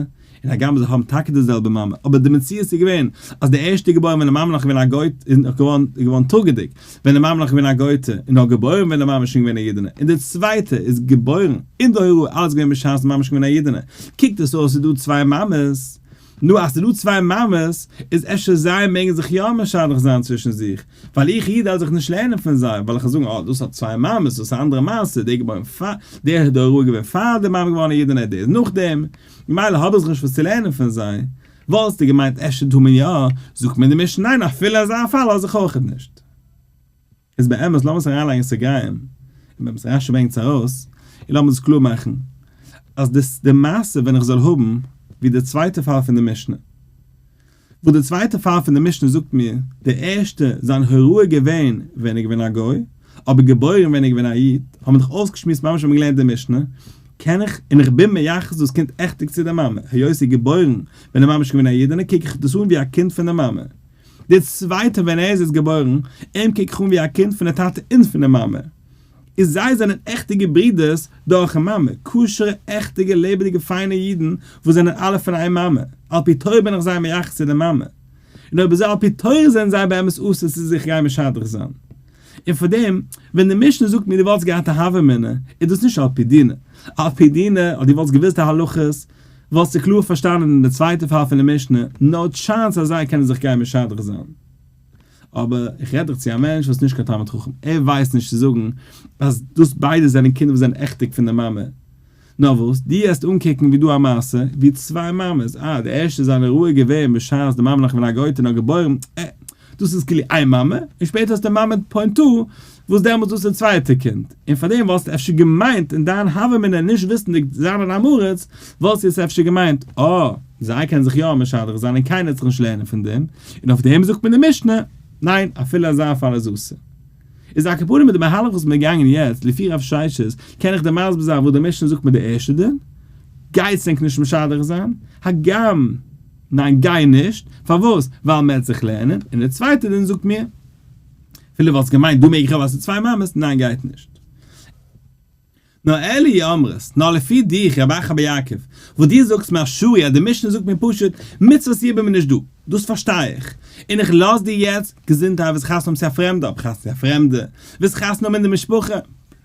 און הגם זיי האבן טאקע די זעלבע מאמע, אבער די מציאות איז געווען אז די ערשטע געבוירן ווען די מאמע נאך געווען א גויטע איז נאך געווארן איז געווארן טראגעדיג ווען די מאמע נאך געווען א גויטע און נאר געבוירן ווען די מאמע איז שוין געווען א אידענע, און די צווייטע איז געבוירן אין די הוראה אלעס געווען בשעת די מאמע איז שוין געווען א אידענע, קוקט עס אויס ס'איז דא צוויי מאמעס. נו אז ס'איז דא צוויי מאמעס איז אפשר זיי מעגן זיך יא משדך זיין צווישן זיך, ווייל איך איד דארף זיך נישט לערנען פון זיי, ווייל איך וועל זאגן אה דאס האט צוויי מאמעס דאס איז א אנדערע מעשה, דער געבוירן פאר, דער איז דער געווען פאר די מאמע געווארן א אידענע דער איז נאכדעם, ממילא האב איך זיך נישט וואס צו לערנען פון זיי. וואלסטו געמיינט אפשר טאר מען יא, זאגט מיר די משנה ניין אפילו אזא פאל לאז איך אויכעט נישט. איז באמת לאמיר עס אריינלייגן אין סוגריים, און באמת רשי ברענגט עס ארויס, און לאמיר דאס קלאר מאכן, אז דאס די מעשה ווען איך זאל האבן ווי די צווייטע פאל פון די משנה, וואס די צווייטע פאל פון די משנה זאגט מיר, די ערשטע זיין הוראה געווען ווען ער געווען א גוי, אבער געבוירן ווען ער געווען א איד, האבן מיר דאך אויסגעשמועסט ממש ווען מיר געלערנט די משנה, קען איך, און איך בין מייחס דאס קינד עכטיג צו די מאמע, היות ער איז געבוירן ווען די מאמע איז שוין געווען א אידענע קוק איך דאס אן ווי א קינד פון די מאמע. די צווייטע ווען ער איז איז געבוירן, אים קוק איך אן ווי א קינד פון די טאטע און פון די מאמע. איז זיי זענען עכטיגע ברידערס דורכן מאמע, כשר'ע עכטיגע לעבעדיגע פיינע אידן וואס זענען אלע פון איין מאמע, על פי תורה בין איך זיי מייחס צו די מאמע. און אויב אזוי על פי תורה זענען זיי באמת אסור צו זיך גיין משדך זיין. און פאר דעם ווען די משנה זאגט מיר דו וואלטסט געהאט א הוה אמינא, איז דאס נישט על פי דינא. על פי דינא, אז דו וואלטסט געוואוסט די הלכות, וואלסטו קלאר פארשטאנען אין די צווייטע פאל פון די משנה, no chance אז זיי קענען זיך גיין משדך זיין. אבער איך רעד דאך צו א מענטש וואס איז נישט קיין תלמיד חכם, ער ווייסט נישט צו זאגן אז דאס ביידע זענען קינדער וואס זענען עכטיג פון די מאמע. נאר וואס, דו העסט אנקוקן ווי דא א מעשה, ווי צוויי מאמעס, אה, די ערשטע איז זיינע רוה געווען בשעת די מאמע נאך געווען א גויטע נאר געבוירן, אה, דאס איז כאילו איין מאמע, און שפעטער האסטו מאמע point two, וואס דעמאלטס דאס איז די צווייטע קינד, און פארדעם וואלסטו אפשר געמיינט אין דיין הוה אמינא נישט וויסנדיג זיין אן עם הארץ, וואלסטו עס אפשר געמיינט, אה, זיי קענען זיך יא משדך זיין און קיינער וועט זיך נישט לערנען פון דעם, און אויף דעם זאגט מען די משנה, ניין, אפילו אזא פאל איז אסור. איז על כפנים מיט די מהלך וואס מיר געגאנגען יעצט לפי רב ששת, קען איך דיר מסביר זיין וואס די משנה זאגט מיט די ערשטע דין, גייטס ענק נישט משדך זיין, הגם ניין גיי נישט, פארוואס? ווייל מען וועט זיך לערנען, און די צווייטע דין זאגט מיר, אפילו וואלסט געמיינט דא מעג איך יא ווייל ס'איז צוויי מאמעס, ניין גייט נישט. נאר אלא אי אמרת, נאר לפי דיך רב אחא בר יעקב, וואס דו זאגסט מיר אשורי אז די משנה זאגט מיר פשוט מצוות יבום איז נישט דא, דאס פארשטיי איך, און איך לאז דיר יעצט, געזונטהייט וועסט חתונה האבן צו א פרעמדע, אויב חתונה צו א פרעמדע, וועסט חתונה האבן אין די משפחה,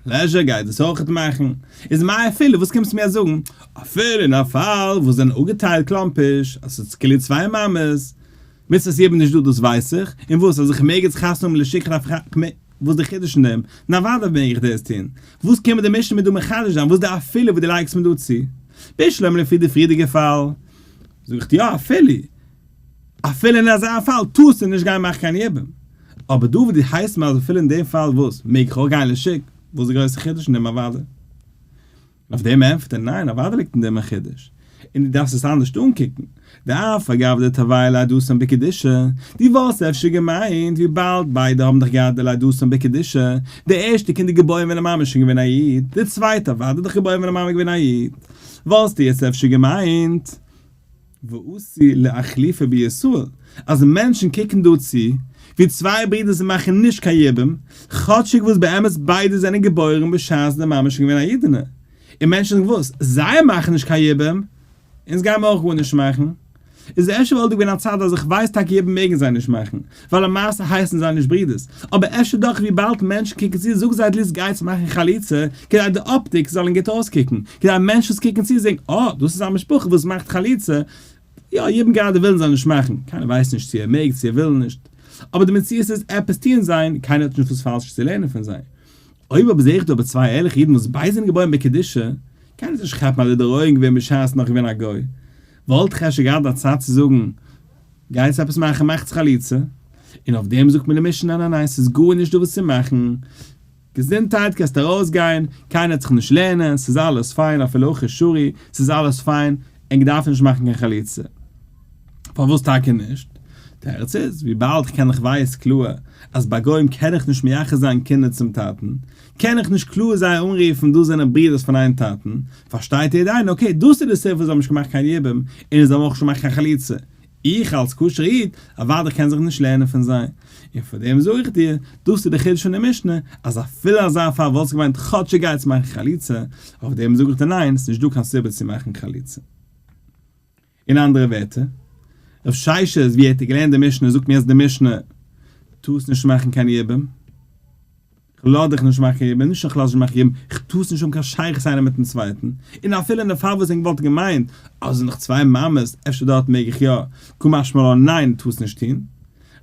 pleasure גייט דאס אויכעט מאכן, איז מאי אפילו וואס קומסטו מיר זאגן, אפילו אין א פאל וואס זענען אפגעטיילט קלאמפיש, אז ס'איז כאילו צוויי מאמעס, מצוות יבום נישט דא דאס ווייס איך, און וואס אז איך מעג יעצט חתונה האבן לשוק דארף איך וואס די חידוש אין דעם? נו אוודאי מעג איך דאס טון, וואס קען מיר די משנה מיר דא מחדש זיין, וואס די אפילו וואס דו לייגסט מיר דא צו? בשלמא לפי די פריערדיגע פאל, זאג איך דיר יא אפילו, אפילו אין אזא פאל טארסטו נישט גיין מאכן קיין יבום, אבער דא וואס דו הייסט מיר אז אפילו אין דעם פאל וואס, מעג איך אויך גיין לשוק, וואס די גרויסע חידוש אין דעם אוודאי? אויף דעם ענטפערט ער, ניין, אוודאי ליגט אין דעם א חידוש, און דו דארפסט עס אנדערשט אנקוקן, דאף אגב דתרווייהו לידתן בקדושה, דו וואלסט אפשר געמיינט וויבאלד ביידע האבן דאך געהאט די לידתן בקדושה, די ערשטע קינד איז געבוירן ווען די מאמע איז שוין געווען א איד, די צווייטע אוודאי איז דאך געבוירן ווען די מאמע איז געווען א איד, וואלסטו יעצט אפשר געמיינט. ואתי לאיחלופי בישראל, אז מענטשן קוקן דא צו ווי צוויי ברידער זיי מאכן נישט קיין יבום, כאטשיג וואס באמת ביידע זענען געבוירן בשעת די מאמע איז שוין געווען א אידענע, און מענטשן זאגן וואס? זיי מאכן נישט קיין יבום? אונז גייען מיר אויך גארנישט מאכן. איז אפשר וואלט דא געווען א צד אז איך ווייס טאקע יבום מעגן זיי נישט מאכן, ווייל למעשה הייסן זיי נישט ברידערס, אבער אפשר דאך וויבאלד מענטשן קוקן צו זאג זיי at least גייטס מאכן חליצה כדי די אפטיק זאלן גוט אויסקוקן, כדי מענטשן וואס קוקן צו זען אה דאס איז א משפחה וואס מאכט חליצה, יא יבום גראדע ווילן זיי נישט מאכן, קיינער ווייסט נישט צו ער מעג צו ער וויל נישט, אבער די מציאות איז עפעס טוען זיי און קיינער האט נישט וואס פאלש צו לערנען פון זיי. אויב אבער זעה איך דא אבער צוויי ערליכע אידן וואס ביידע זענען געבוירן בקדושה, קיינער זאל נישט כאפן אז דער דער געווען בשעת נאך געווען א גוי, וואלט איך אפשר געהאט א צד צו זאגן, גייטס עפעס מאכן מאכטס חליצה, און אויף דעם זאגט מיר די משנה ניין ניין ס'איז גארנישט דא וואס צו מאכן, געזונטהייט קענסט ארויסגיין, קיינער וועט זיך נישט לערנען, ס'איז אלעס פיין אפילו הכי שרי, ס'איז אלעס פיין, ענק דארפן נישט מאכן קיין חליצה. פארוואס טאקע נישט? תירוץ איז, וויבאלד כ'קען איך ווייס קלאר אז ביי גוים קען איך נישט מייחס זיין קינדער צום טאטן, קען איך נישט קלאר זיי אנרופן דאס זענען ברידערס פון איין טאטן, פארשטייט יעדער איינער okay דאס איז די סיבה וואס זיי האבן נישט געמאכט קיין יבום און זיי האבן אויך נישט געמאכט קיין חליצה, איך אלס כשר איד, אוודאי קען זיך נישט לערנען פון זיי, און פאר דעם זאג איך דיר, דאס איז די חידוש פון די משנה, אז אפילו אזא פאל וואלסטו געמיינט כאטשיג גייטס מאכן חליצה, אויף דעם זאג איך דיר ניין, ס'נישט דא קיין סיבה צו מאכן חליצה. אין אנדערע ווערטער, רב ששת ווי ער האט געלערנט די משנה זאגט מיר אז די משנה טארסט נישט מאכן קיין יבום. כ'לאז דיך נישט מאכן יבום, נישט נאר כ'לאז נישט מאכן יבום, כ'טאר נישט האבן קיין שייכות איינער מיטן צווייטן, און אפילו אין די פאל וואס ענק וואלט געמיינט אז עס זענען דאך צוויי מאמעס, אפשר דארט מעג איך יא, קא משמע לן ניין טארסט נישט טון.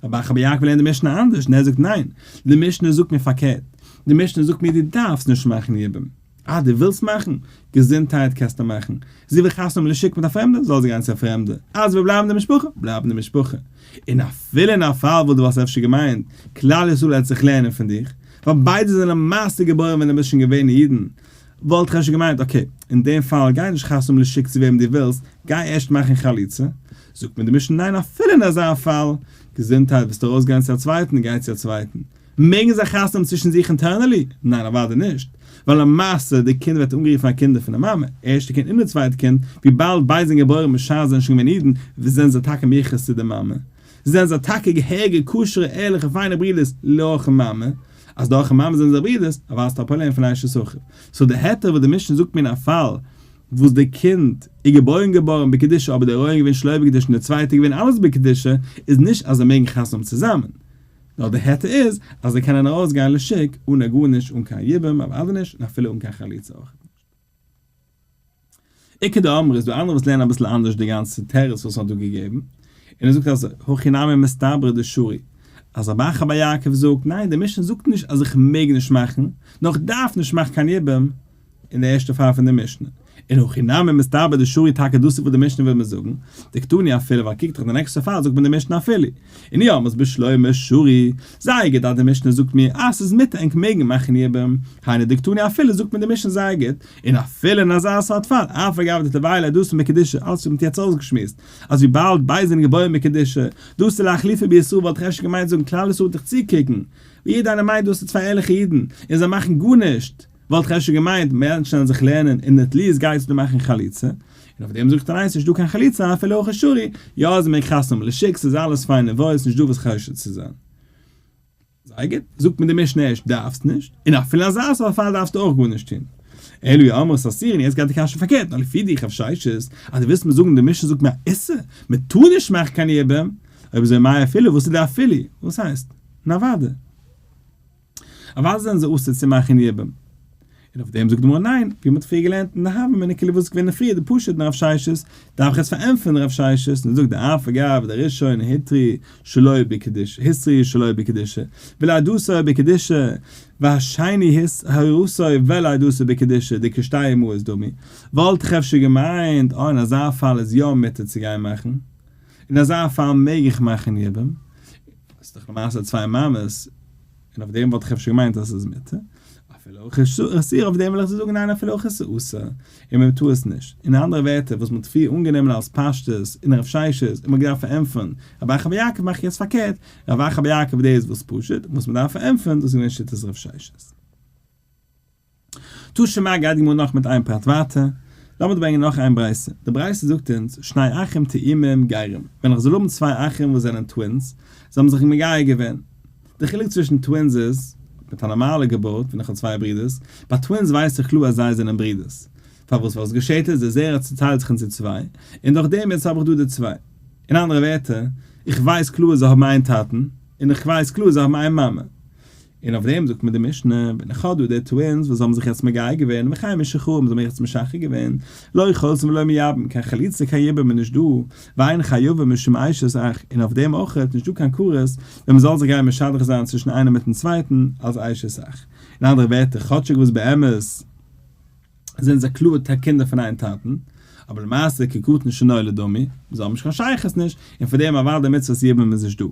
רב אחא בר יעקב לערנט די משנה אנדערש און ער זאגט ניין, די משנה זאגט מיר פארקערט, די משנה זאגט מיר דו דארפסט נישט מאכן יבום, אה דו ווילסט מאכן? געזונטהייט קענסטו מאכן, זי וויל חתונה האבן לשוק מיט א פרעמדע, זאל זי גיין צו א פרעמדע, אז זי וויל בלייבן אין די משפחה, בלייב אין די משפחה. און אפילו אין א פאל וואס דו וואלסט אפשר געמיינט, כלל ישראל העט זיך לערנען פון דיך, ווייל ביידע זענען למעשה געבוירן ווען דו ביסט שוין געווען אידן, וואלט איך אפשר געמיינט, okay, אין דעם פאל גיי נישט חתונה האבן לשוק צו וועם דו ווילסט, גיי ערשט מאכן חליצה. זאגט מיר די משנה ניין אפילו אין אזא פאל, געזונטהייט וועסטו ארויסגיין צו א צווייטן, גיי צו א צווייטן. מעגן זיי חתונה האבן צווישן זיך internally? ניין אוודאי נישט, ווייל למעשה די קינד ווערט אנגערופן א קינד פון די מאמע, ערשטע קינד און די צווייטע קינד, וויבאלד ביידע זענען געבוירן בשעת זיי זענען שוין געווען אידן, זענען זיי טאקע מיוחס צו די מאמע, זענען זיי טאקע געהעריגע כשר'ע ערליכע פיינע ברידערס דורכן מאמע, אז דורכן מאמע זענען זיי ברידערס, אוודאי האסטו א פראבלעם פון אשת אחיו. so די היתר וואס די משנה זאגט מיר אין א פאל וואס די קינד איז געבוירן געבארן בקדושה אבער די הריון איז געווען שלא בקדושה און די צווייטע איז געווען אלעס בקדושה, איז נישט אז זיי מעגן חתונה האבן צוזאמען, נאר די היתר איז אז זיי קענען ארויס גיין לשוק אנע גארנישט אן קיין יבום אוודאי נישט און אפילו אן קיין חליצה אויך נישט. איכא דאמרי איז דא אנדערע וואס לערנען אביסל אנדערש די גאנצע תירוץ וואס מ'האט דא געגעבן, און ער זאגט אז הכי נמי מסתברא דשרי, אז רב אחא בר יעקב זאגט ניין די משנה זאגט נישט אז איך מעג נישט מאכן, נאר איך דארף נישט מאכן קיין יבום, אין די ערשטע פאל פון די משנה. און הכי נמי מסתברא דשרי טאקע דאס איז וואס די משנה וויל מיר זאגן, דקתני אפילו ווייל קוק דאך די נעקסטע פאל זאגט מיר די משנה אפילו. און אי אמרת בשלמא שרי, זייער גוט אז די משנה זאגט מיר אז ס'איז מותר ענק מעגן מאכן יבום, היינו דקתני אפילו זאגט מיר די משנה זייער גוט, און אפילו אין אזא סארט פאל, אף על גב דתרוייהו לידתן בקדושה, אלעס וואס מ'האט יעצט אויסגעשמועסט, אז וויבאלד ביידע זענען געבוירן בקדושה, דאס איז לאחלופי בישראל וואלט איך אפשר געמיינט זאגן כלל ישראל וועט דיך צוקוקן, ווי יעדער איינער מיינט דאס איז צוויי ערליכע אידן, און זיי מאכן גארנישט. וואלט איך אפשר געמיינט מענטשן וועלן זיך לערנען און at least גייסטו דא מאכן חליצה, און אויף דעם זאגט ער ניין ס'נישט דא קיין חליצה אפילו הכי שרי, יא זיי מעגן חתונה האבן לשוק ס'איז אלעס פיין און וואויל ס'נישט דא וואס חושד צו זיין. זייער גוט, זאגט מיר די משנה ערשט דארפסט נישט, און אפילו אזא סארט פאל דארפסטו אויך גארנישט טון. אלא אי אמרת אסורין, יעצט גייט די קשיא פארקערט, נאר לפי דיך רב ששת, אז דו ווילסט מיר זאגן די משנה זאגט מיר א איסור, מען טאר נישט מאכן קיין יבום, אויב אזוי מאי אפילו, וואס איז די אפילו? וואס הייסט? נאוואדע. אוודאי זענען זיי אסור צו מאכן יבום. און אויף דעם זאגט די גמרא ניין, ווי מ'האט פריער געלערנט אין די הוה אמינא כאילו וואס איז געווען פריער די פשוט אין רב ששת, דארף איך עס פארענטפערן רב ששת, און זאגט דאף על גב דראשון הותרו שלא בקדושה הותרו שלא בקדושה ולידתו בקדושה והשני הורתו ולידתו בקדושה דכשתי אמהות דמי, וואלט איך אפשר געמיינט אה אין אזא פאל איז יא מותר צו גיין מאכן, אין אזא פאל מעג איך מאכן יבום, ס'איז דאך למעשה צוויי מאמעס, און אויף דעם וואלט איך אפשר געמיינט אז ס'איז מותר, אפילו הכי אסור, אויף דעם וויל איך דיר זאגן ניין אפילו הכי ס'איז אסור, און מען טאר עס נישט. אין אנדערע ווערטער, וואס מ'האט פריער אנגענומען אלס פשטות אין רב ששת און מ'האט געדארפט פארענטפערן רב אחא בר יעקב מאך איך יעצט פארקערט, רב אחא בר יעקב דאס וואס פשוט, וואס מ'דארף פארענטפערן דאס איז געווען שיטת רב ששת. תא שמע גייט די גמרא נאך מיט איין פרט ווייטער, לאמיר דא ברענגען נאך איין ברייתא, די ברייתא זאגט אונז, שני אחים תאומים גרים, ווען איך זאל האבן צוויי אחים וואס זענען twins, זיי האבן זיך מגייר געווען, די חילוק צווישן twins איז, מיט א נארמאלע געבורט ווען איך האב צוויי ברידערס, ביי twins ווייס איך קלאר אז זיי זענען ברידערס, פארוואס ווייל וואס געשעט איז די זרע צוטיילט זיך אין צוויי, און דורך דעם יעצט האב איך דא די צוויי. אין אנדערע ווערטער, איך ווייס קלאר זיי האבן איין טאטן, און איך ווייס קלאר זיי האבן איין מאמע. און אויף דעם זאגט מיר די משנה, ווען איך האב דא די twins וואס האבן זיך יעצט מגייר געווען, וכן משוחררים זיי האבן זיך יעצט משחרר געווען, לא חולצין ולא מייבמין, קיין חליצה קיין יבום איז נישט דא, ואין חייבין משום אשת אח, און אויף דעם אויך איז נישט דא קיין כרת ווען מ'זאל זיך גיין משדך זיין צווישן איינעם מיטן צווייטן אלס אשת אח. אין אנדערע ווערטער, כאטשיג וואס באמת זענען זיי קלאר קינדער פון איין טאטן, אבער למעשה כקטן שנולד דמי, זיי האבן נישט קיין שייכות נישט, און פאר דעם אוודאי מצוות יבום איז נישט דא.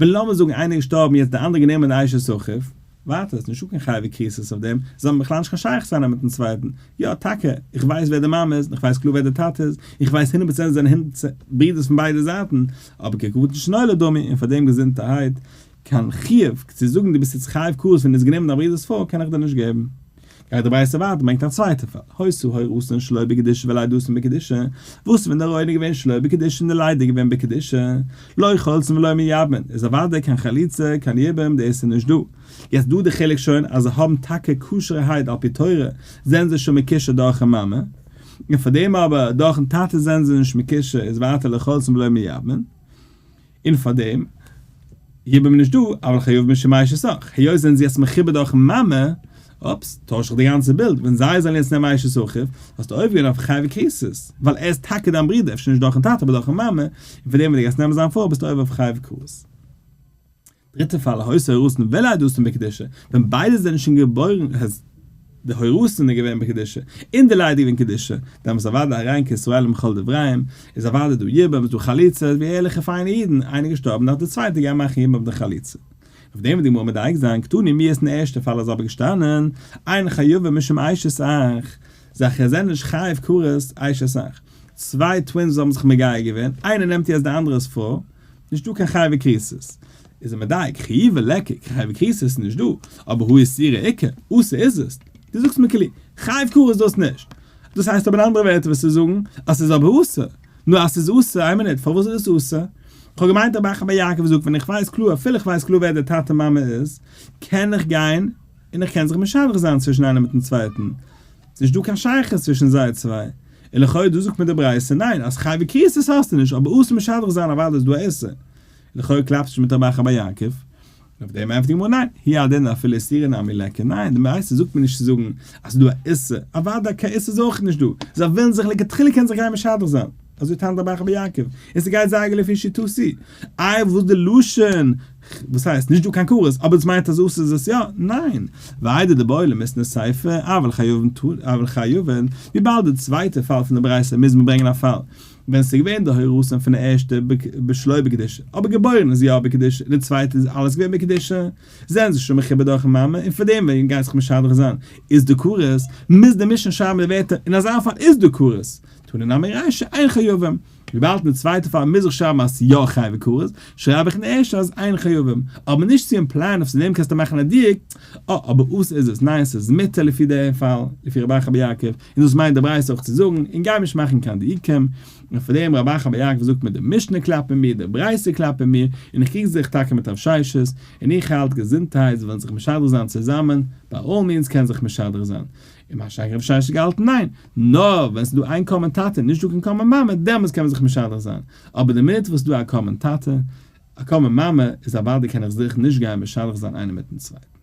ווען לאמיר זאגן איינער איז געשטארבן יעצט די אנדערע גענומען די אשת אחיו, ווייטער איז נישטא קיין חיוב כריתות אויף דעם, זיי האבן בכלל נישט קיין שייכות איינער מיטן צווייטן, יא טאקע, איך ווייס ווער די מאמע איז, און איך ווייס קלאר ווער די טאטע איז, איך ווייס הונדערט פראצענט זיי זענען ברידערס פון ביידע זייטן, אבער כקטן שנולד דמי, און פאר דעם געזונטערהייט, קיין חיוב צו זאגן דו ביסט יעצט חייב כרת ווען דו האסט גענומען דיין ברודער'ס פרוי קען איך דיר נישט געבן. גייט די ברייתא ווייטער ברענגט א צווייטע פאל, היתה הורתן שלא בקדושה ולידתן בקדושה, וואס ווען די הריון איז געווען שלא בקדושה און די לידה איז געווען בקדושה, לא חולצין ולא מייבמין, איז אוודאי קיין חליצה קיין יבום דאס איז נישט דא. יעצט דא די חילוק שוין אז זיי האבן טאקע כשר'ערהייט על פי תורה זענען זיי שוין מקושר דורכן מאמע, און פארדעם אבער דורכן טאטע זענען זיי נישט מקושר איז ווייטער לא חולצין ולא מייבמין. און פאר דעם. יבום איז נישט דא, אבל חייבים משום אשת אח, היות זענען זיי יעצט מחובר דורכן מאמע, אופס, טויש איך די גאנצע בילד, ווען זיי זאלן יעצט נעמען אשת אחיו, האסטו עובר געווען אויף חייבי כריתות, ווייל ער איז טאקע דיין ברודער, אפשר נישט דורכן טאטע אבער דורכן מאמע, און פאר דעם ווען דו גייסט נעמען זיין פרוי ביסטו עובר אויף חייבי כרת. דריטע פאל, היתה הורתן ולידתן בקדושה, ווען ביידע זענען שוין געבוירן, די הורתן איז געווען בקדושה, און די לידה איז געווען קדושה, דעמאלס אוודאי הרי הן כישראלים בכל דבריהם, איז אוודאי דא יבום, איז דא חליצה, ווי ערליכע פיינע אידן, איינער געשטארבן דארף דער צווייטער גיין מאכן יבום אויף די חליצה. אויף דעם וועט די גמרא מדייק זיין, קתני מיהת אין ערשטע פאל איז אבער געשטאנען, אין חייבים משום אשת אח, זיי זענען נישט חייב כרת אשת אח. צוויי twins האבן זיך מגייר געווען, איינער נעמט יעצט די אנדערע'ס פרוי, נישט דא קיין חייבי כריתות. איז ער מדייק, חיובא ליכא, קיין חייבי כריתות איז נישט דא, אבער הא איסורא איכא, אסור איז עס. דו זאגסט מיר כאילו, חייב כרת איז דאס נישט. דאס הייסט אבער אין אנדערע ווערטער וועסטו זאגן אז ס'איז אבער אסור. נו אז ס'איז אסור, איין מינוט, פארוואס איז עס אסור? כ'האב געמיינט רבי אחא בר יעקב זאגט ווען איך ווייס קלאר, אפילו איך ווייס קלאר ווער דער טאטע מאמע איז, קען איך גיין און איך קען זיך משדך זיין צווישן איינער מיטן צווייטן. ס'נישט דא קיין שייכות צווישן זיי צוויי. און לכאו' דא זאגט מיר די ברייתא ניין אז חייבי כריתות האסטו נישט אבער אסור משדך זיין אוודאי איז דא א איסור. לכאו' קלאפט נישט מיט רבי אחא בר יעקב. און אויף דעם ענטפערט די גמרא ניין, הוא הדין אפילו איסורא נמי ליכא ניין די ברייתא זאגט מיר נישט צו זאגן אז ס'איז דא א איסור, אוודאי קיין איסור איז אויך נישט דא, זיי ווילן זיך לכתחילה קענען זיך גיין משדך זיין. אזוי טענה'ט רבי אחא בר יעקב, און ס'גייט זייער גוט לפי שיטתי. איי וואס די לשון, וואס הייסט, נישט דא קיין כרת, אבער דאס מיינט אז אסור איז עס יא? ניין! ואיידי דבעי למיתנא סיפא, אבל חייבין אבל חייבין, וויבאלד די צווייטע פאל פון די ברייתא מוז מען ברענגען א פאל ווען ס'איז געווען די הורתן פון די ערשטע בשלא בקדושה, אבער געבוירן איז יא בקדושה, און די צווייטע איז אלעס געווען בקדושה, זענען זיי שוין מחובר דורכן מאמע, און פארדעם ווען גייט זיך משדך זיין איז דא כרת, מוז די משנה שרייבן די ווערטער אין אזא פאל איז דא כרת. תנא נמי רישא אין חייבים, וויבאלד אין די צווייטע פאל מוז איך שרייבן אז ס'איז יא חייבי כרת, שרייב איך אין די ערשטע אז אין חייבים, אבער נישט צו אימפלייען אויף צו דעם קענסטו מאכן א דיוק, אה אבער אסור איז עס, ניין ס'איז מותר לפי די פאל, לפי רבי אחא בר יעקב, און דאס מיינט די ברייתא אויך צו זאגן, און גיי נישט מאכן קיין דיוקים, און פאר דעם רבי אחא בר יעקב זאגט מיר די משנה קלאפט מיט מיר, די ברייתא קלאפט מיט מיר, און איך קריג זיך טאקע מיט רב ששת, און איך האלט געזונטהייט זיי וועלן זיך משדך זיין צוזאמען, by all means קען זיך משדך זיין. און מה שאין כן רב ששת געהאלטן ניין, נאר ווען ס'איז דא איין common טאטע און נישט דא קיין common מאמע דעמאלטס קען מען זיך משדך זיין, אבער די מינוט וואס ס'איז דא א common טאטע, א common מאמע, איז אוודאי קען איך זיך נישט גיין משדך זיין איינער מיטן צווייטן.